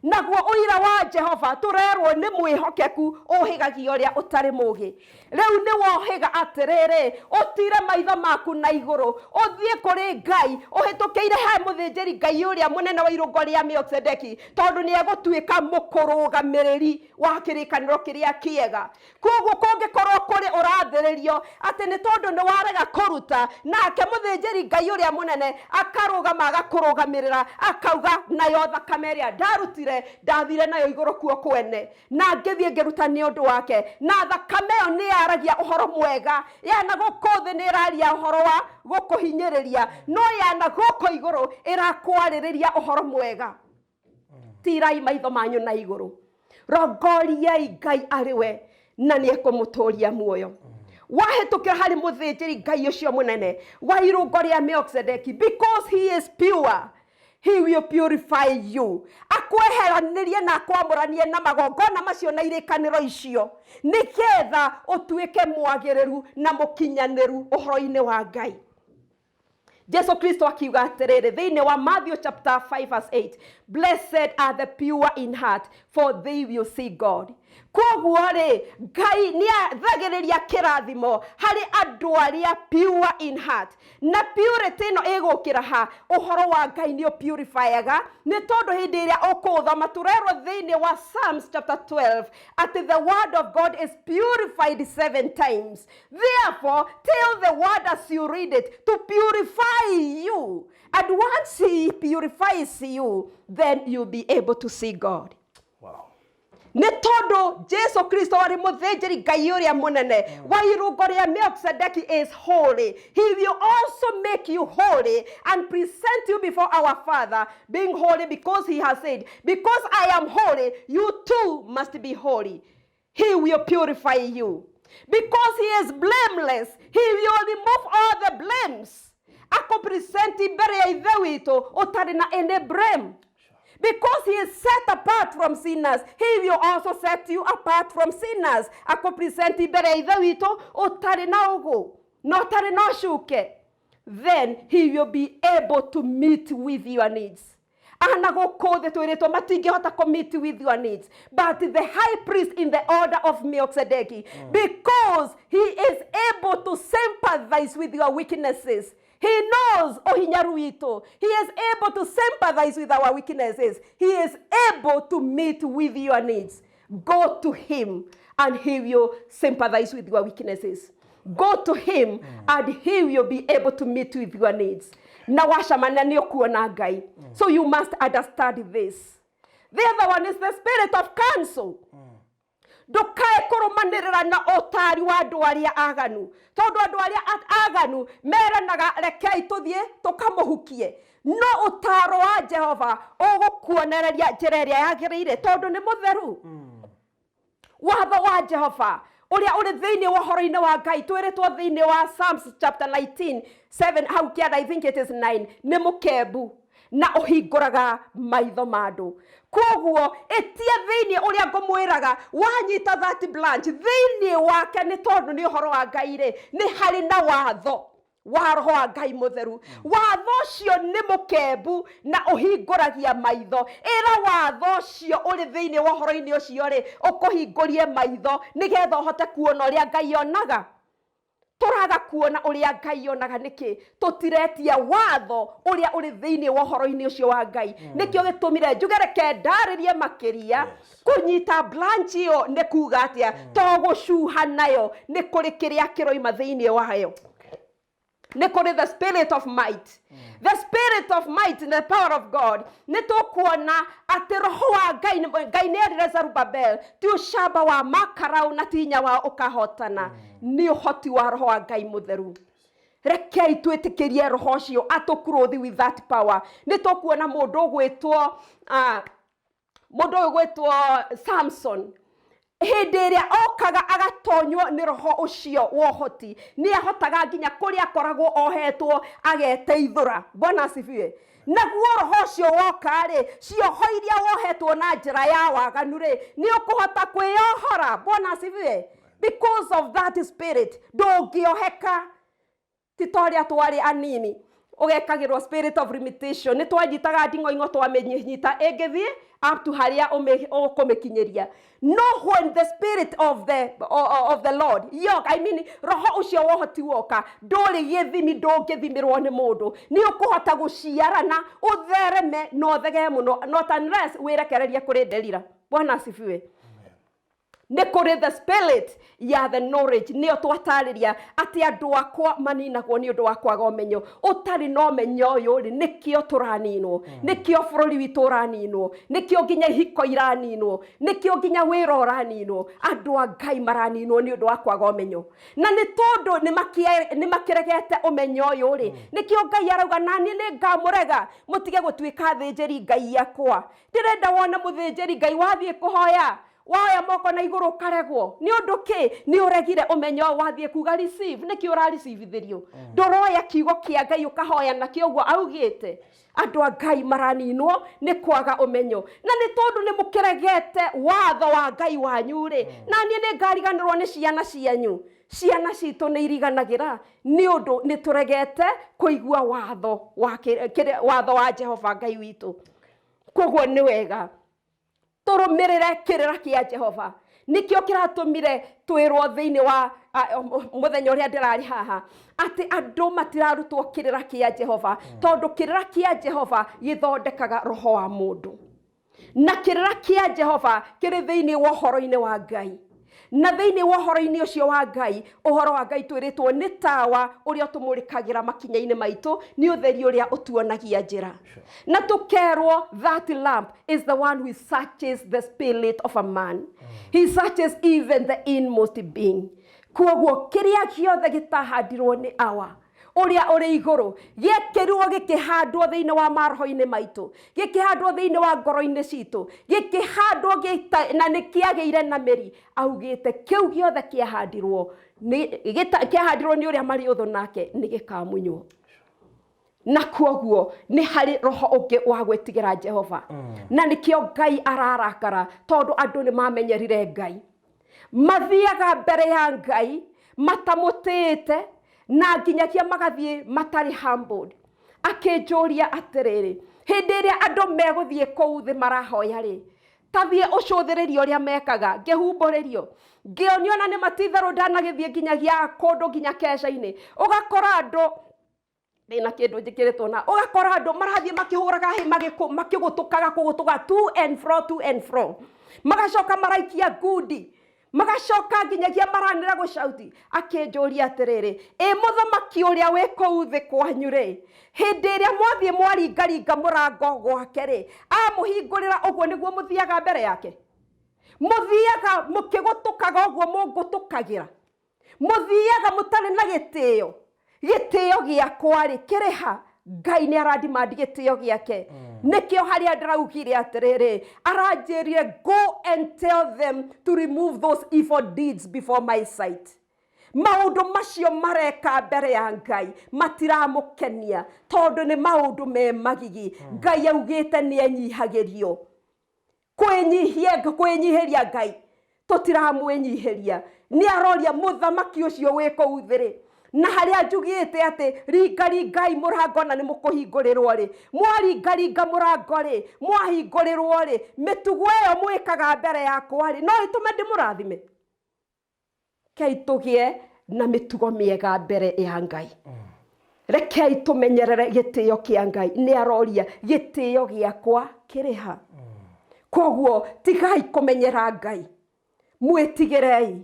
Naguo ũira wa Jehova tũrerwo nĩ mwĩhokeku, ũhĩgagia ũrĩa ũtarĩ mũgĩ. Rĩu nĩ wohĩga atĩrĩrĩ, ũtire maitho maku na igũrũ, ũthiĩ kũrĩ Ngai ũhĩtũkĩire he mũthĩnjĩri Ngai ũrĩa mũnene wa irũngo rĩa Melkizedeki, tondũ nĩ egũtuĩka mũkũrũgamĩrĩri wa kĩrĩkanĩro kĩrĩa kĩega. Koguo kũngĩkorwo kũrĩ ũrathĩrĩrio atĩ nĩ tondũ nĩ warega kũruta, nake mũthĩnjĩri Ngai ũrĩa mũnene akarũgama agakũrũgamĩrĩra, akauga nayo thakame ĩrĩa ndarutire ndathire nayo igũrũ kuo kwene, na ngĩthiĩ ngĩruta nĩ ũndũ wake, na thakame ĩyo nĩ yaragia ũhoro mwega. Yana gũkũ thĩ nĩ ĩraria ũhoro wa gũkũhinyĩrĩria, no yana gũkũ igũrũ ĩrakwarĩrĩria ũhoro mwega. Tirai maitho manyu na igũrũ, rongoriai Ngai arĩ we, na nĩ ekũmũtũria muoyo. Wahĩtũkĩra harĩ mũthĩnjĩri Ngai ũcio mũnene wa irũngo rĩa Melkizedeki, because he is pure, he will purify you, akweheranĩrie na akwamũranie na magongona macio na irĩkanĩro icio, nĩgetha ũtuĩke mwagĩrĩru na mũkinyanĩru ũhoro-inĩ wa Ngai. Jesu Kristo akiuga atĩrĩrĩ thĩinĩ wa Matthew chapter 5 verse 8, "Blessed are the pure in heart, for they will see God." Koguo rĩ, Ngai nĩ athagĩrĩria kĩrathimo harĩ andũ arĩa pure in heart. Na purity ĩno ĩgũkĩra ha? Ũhoro wa Ngai nĩ ũpurifyaga, nĩ tondũ hĩndĩ ĩrĩa ũkũũthoma, tũrerwo thĩinĩ wa Psalms chapter 12 atĩ the word of God is purified seven times. Therefore, tell the word as you read it to purify you, and once he purifies you, then you'll be able to see God. Nĩ tondũ Jesu Kristo arĩ mũthĩnjĩri Ngai ũrĩa mũnene wa irũngo rĩa Melkizedeki is holy, he will also make you holy and present you before our Father being holy, because he has said, "Because I am holy, you too must be holy." He will purify you. Because he is blameless, he will remove all the blames, akũpresent mbere ya Ithe witũ ũtarĩ na any blame. Because he is set apart from sinners, he will also set you apart from sinners. Akũpresent mbere ya Ithe witũ ũtarĩ na ũgũ na ũtarĩ na ũcuke. Then he will be able to meet with your needs. Ana gũkũ thĩ twĩrĩtwo matingĩhota kũ meet with your needs, but the high priest in the order of Melchizedek, because he is able to sympathize with your weaknesses, he knows ũhinyaru witũ, he is able to sympathize with our weaknesses, he is able to meet with your needs. Go to him and he will sympathize with your weaknesses. Go to him and he will be able to meet with your needs. Na wacemania nĩ ũkuona Ngai. So you must understand this. The other one is the spirit of counsel. Ndũkae kũrũmanĩrĩra na ũtari wa andũ arĩa aganu, tondũ andũ arĩa aganu meranaga, "Rekei tũthiĩ tũkamũhukie," no ũtaro wa Jehova ũgũkuonereria njĩra ĩrĩa yagĩrĩire, tondũ nĩ mũtheru. Watho wa Jehova ũrĩa ũrĩ thĩinĩ wa ũhoro-inĩ wa Ngai, twĩrĩtwo thĩinĩ wa Psalms chapter 19 7 hau kĩanda, I think it is 9, nĩ mũkembu na ũhingũraga maitho ma andũ. Koguo ĩtia thĩinĩ ũrĩa ngũmwĩraga, wanyita that branch thĩinĩ wake, nĩ tondũ nĩ ũhoro wa Ngai rĩ, nĩ harĩ na watho wa roho wa Ngai mũtheru. Watho ũcio nĩ mũkembu na ũhingũragia maitho. Ĩra watho ũcio ũrĩ thĩinĩ wa ũhoro-inĩ ũcio rĩ, ũkũhingũrie maitho nĩgetha ũhote kuona ũrĩa Ngai onaga. Tũraga kuona ũrĩa Ngai onaga nĩkĩ? Tũtiretia watho ũrĩa ũrĩ thĩinĩ wa ũhoro-inĩ ũcio wa Ngai. Nĩkĩo gĩtũmire njuge reke ndarĩrie makĩria. Kũnyita branch ĩyo nĩ kuga atĩa? To gũcuha nayo, nĩ kũrĩ kĩrĩa kĩroima thĩinĩ wayo. Nĩ kũrĩ the spirit of might, the spirit of might and the power of God. Nĩ tũkuona atĩ roho wa Ngai, Ngai nĩ erire Zerubbabel, ti ũcamba wa makarau na ti hinya wao ũkahotana, nĩ ũhoti wa roho wa Ngai mũtheru. Rekei twĩtĩkĩrie roho ũcio atũclothe with that power. Nĩ tũkuona mũndũ ũgwĩtwo mũndũ ũyũ gwĩtwo Samson, hĩndĩ ĩrĩa okaga agatonywo nĩ roho ũcio wa ũhoti, nĩ ahotaga nginya kũrĩa akoragwo ohetwo ageteithũra. Bwana asifiwe. Naguo roho ũcio woka-rĩ, cioho iria wohetwo na njĩra ya waganu rĩ, nĩ ũkũhota kwĩyohora. Bwana asifiwe. Because of that spirit, ndũngĩoheka. Ti ta ũrĩa twarĩ anini, ũgekagĩrwo spirit of limitation. Nĩ twanyitaga nding'oing'o, twamĩnyita ĩngĩthiĩ up to harĩa ũkũmĩkinyĩria. No when the spirit of the Lord yoka, I mean roho ũcio wa ũhoti woka, ndũrĩ gĩthimi, ndũngĩthimĩrwo nĩ mũndũ. Nĩ ũkũhota gũciarana, ũthereme na ũthegee mũno, not unless wĩrekererie kũrĩ Delila. Bwana asifiwe. Nĩ kũrĩ the spirit ya the knowledge, nĩyo twatarĩria atĩ andũ akwa maninagwo nĩ ũndũ wa kwaga ũmenyo. Ũtarĩ na ũmenyo ũyũ rĩ, nĩkĩo tũraninwo, nĩkĩo bũrũri witũ ũraninwo, nĩkĩo nginya ihiko iraninwo, nĩkĩo nginya wĩra ũraninwo. Andũ a Ngai maraninwo nĩ ũndũ wa kwaga ũmenyo, na nĩ tondũ nĩ makĩregete ũmenyo ũyũ rĩ, nĩkĩo Ngai arauga, naniĩ nĩ ngamũrega, mũtige gũtuĩka athĩnjĩri Ngai akwa. Ndĩrenda wone mũthĩnjĩri Ngai wathiĩ kũhoya, woya moko na igũrũ, ũkaregwo. Nĩ ũndũ kĩ? Nĩ ũregire ũmenyo. Wathiĩ kuga receive, nĩkĩ ũrarecivithĩrio? Ndũroya kiugo kĩa Ngai ũkahoya nakĩo ũguo augĩte. Andũ a Ngai maraninwo nĩ kwaga ũmenyo, na nĩ tondũ nĩ mũkĩregete watho wa Ngai wanyu rĩ, na niĩ nĩ ngariganĩrwo nĩ ciana cianyu. Ciana citũ nĩ iriganagĩra nĩ ũndũ nĩ tũregete kũigua watho wa watho wa Jehova Ngai witũ. Koguo nĩ wega tũrũmĩrĩre kĩrĩra kĩa Jehova. Nĩkĩo kĩratũmire twĩrwo thĩinĩ wa mũthenya ũrĩa ndĩrarĩ haha atĩ andũ matirarutwo kĩrĩra kĩa Jehova, tondũ kĩrĩra kĩa Jehova gĩthondekaga roho wa mũndũ, na kĩrĩra kĩa Jehova kĩrĩ thĩinĩ wa ũhoro-inĩ wa Ngai, na thĩinĩ wa ũhoro-inĩ ũcio wa Ngai, ũhoro wa Ngai twĩrĩtwo nĩ tawa ũrĩa ũtũmũrĩkagĩra makinya-inĩ maitũ, nĩ ũtheri ũrĩa ũtuonagia njĩra. Na tũkerwo that lamp is the one who searches the spirit of a man, he searches even the inmost being. Koguo kĩrĩa gĩothe gĩtahandirwo nĩ awa ũrĩa ũrĩ igũrũ gĩekĩrirwo, gĩkĩhandwo thĩinĩ wa maroho-inĩ maitũ, gĩkĩhandwo thĩinĩ wa ngoro-inĩ citũ, gĩkĩhandwo na nĩ kĩagĩire na mĩri. Augĩte kĩu gĩothe kĩahandirwo kĩahandirwo nĩ ũrĩa marĩ ũthũ nake nĩ gĩkamunywo. Na kuoguo nĩ harĩ roho ũngĩ wa gwĩtigĩra Jehova, na nĩkĩo Ngai ararakara, tondũ andũ nĩ mamenyerire Ngai, mathiaga mbere ya Ngai matamũtĩĩte, na nginyagia magathiĩ matarĩ humbled. Akĩnjũria atĩrĩrĩ, hĩndĩ ĩrĩa andũ megũthiĩ kũu thĩ marahoya rĩ, tathiĩ ũcũthĩrĩrie ũrĩa mekaga. Ngĩhumbũrĩrio, ngĩonio, na nĩ matitherũ ndanagĩthiĩ nginyagia kũndũ nginya keca-inĩ, ũgakora andũ ndĩna kĩndũ njĩkĩrĩtwo, na ũgakora andũ marathiĩ makĩhũraga hĩ, makĩgũtũkaga, kũgũtũka to and fro, to and fro, magacoka maraikia ngundi, magacoka nginyagia maranĩra gũcauti. Akĩnjũria atĩrĩrĩ, ĩ mũthamaki ũrĩa wĩ kũu thĩ kwanyu rĩ, hĩndĩ ĩrĩa mwathiĩ mwaringaringa mũrango gwake rĩ, amũhingũrĩra, ũguo nĩguo mũthiaga mbere yake? Mũthiaga mũkĩgũtũkaga ũguo mũngũtũkagĩra? Mũthiaga mũtarĩ na gĩtĩo? Gĩtĩo gĩakwa rĩ, kĩrĩ ha? Ngai nĩ aradimandi gĩtĩo gĩake. Nĩkĩo harĩa ndĩraugire atĩrĩrĩ, aranjĩrire, "Go and tell them to remove those evil deeds before my sight." Maũndũ macio mareka mbere ya Ngai matiramũkenia, tondũ nĩ maũndũ me magigi. Ngai augĩte nĩ enyihagĩrio. Kwĩnyihia, kwĩnyihĩria Ngai tũtiramwĩnyihĩria. Nĩ aroria mũthamaki ũcio wĩ kũu thĩ rĩ, na harĩa njugĩte atĩ ringaringai mũrango na nĩ mũkũhingũrĩrwo rĩ, mwaringaringa mũrango rĩ, mwahingũrĩrwo rĩ, mĩtugo ĩyo mwĩkaga mbere yakwa rĩ, no ĩtũme ndĩmũrathime? Rekei tũgĩe na mĩtugo mĩega mbere ya Ngai. Rekei tũmenyerere gĩtĩo kĩa Ngai. Nĩ aroria gĩtĩo gĩakwa kĩrĩ ha? Koguo tigai kũmenyera Ngai, mwĩtigĩrei.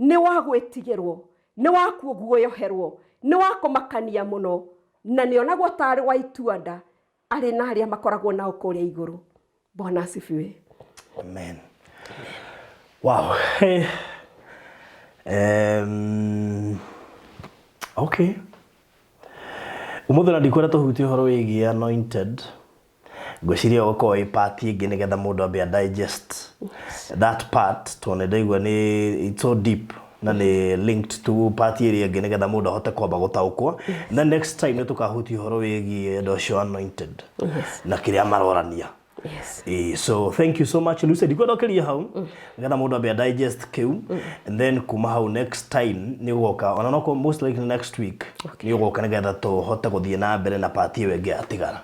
Nĩ wa gwĩtigĩrwo, nĩ wa kuguoyoherwo, nĩ wa kũmakania mũno, na nĩ onagwo tarĩ wa itua-nda arĩ na arĩa makoragwo nao kũrĩa igũrũ. Bwana asifiwe. Amen. Wow. Hey. Okay. Umuthi na ndikwenda tũhutie ũhoro wĩgiĩ anointed. Ngwĩciria ũgũkorwo ĩ part ĩngĩ nĩgetha mũndũ ambe a digest that part, tondũ nĩ ndaigua nĩ it's so deep na nĩ linked to part ĩrĩa ĩngĩ nĩgetha mũndũ ahote kwamba gũtaũkwo. Then next time nĩ tũkahutia ũhoro wĩgiĩ andũ acio anointed na kĩrĩa marorania. So thank you so much, Lucy. Ndikwenda ũkĩrie hau nĩgetha mũndũ ambe a digest kĩu, and then kuma hau next time nĩ ũgoka, ona no most likely next week nĩ ũgoka nĩgetha tũhote gũthiĩ na mbere na part ĩyo ĩngĩ yatigara.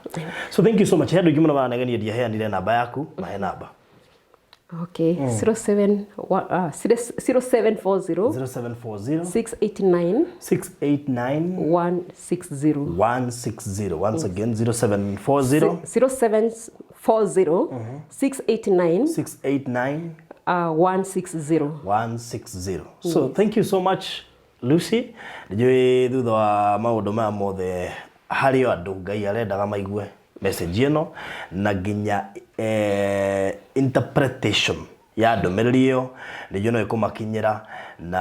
So thank you so much. He andũ aingĩ mũno maranegenia ndiaheanire namba yaku, mahe namba. Okay, 07 0740 0740 689 689 160. 160. Once again, 0740 0740 689 689 160. 160. So thank you so much, Lucy. Njũĩ thutha wa maũndũ maya mothe harĩ o andũ Ngai arendaga maigue message ĩno na nginya interpretation ya ndũmĩrĩri ĩyo nĩnjũĩ no ĩkũmakinyĩra na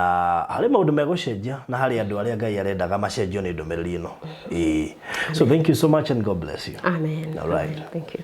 harĩ maũndũ megũcenjia na harĩ andũ arĩa Ngai arendaga macenjio nĩ ndũmĩrĩri ĩno. Ĩĩ. So thank you so much and God bless you. Amen. All right. Amen. Thank you.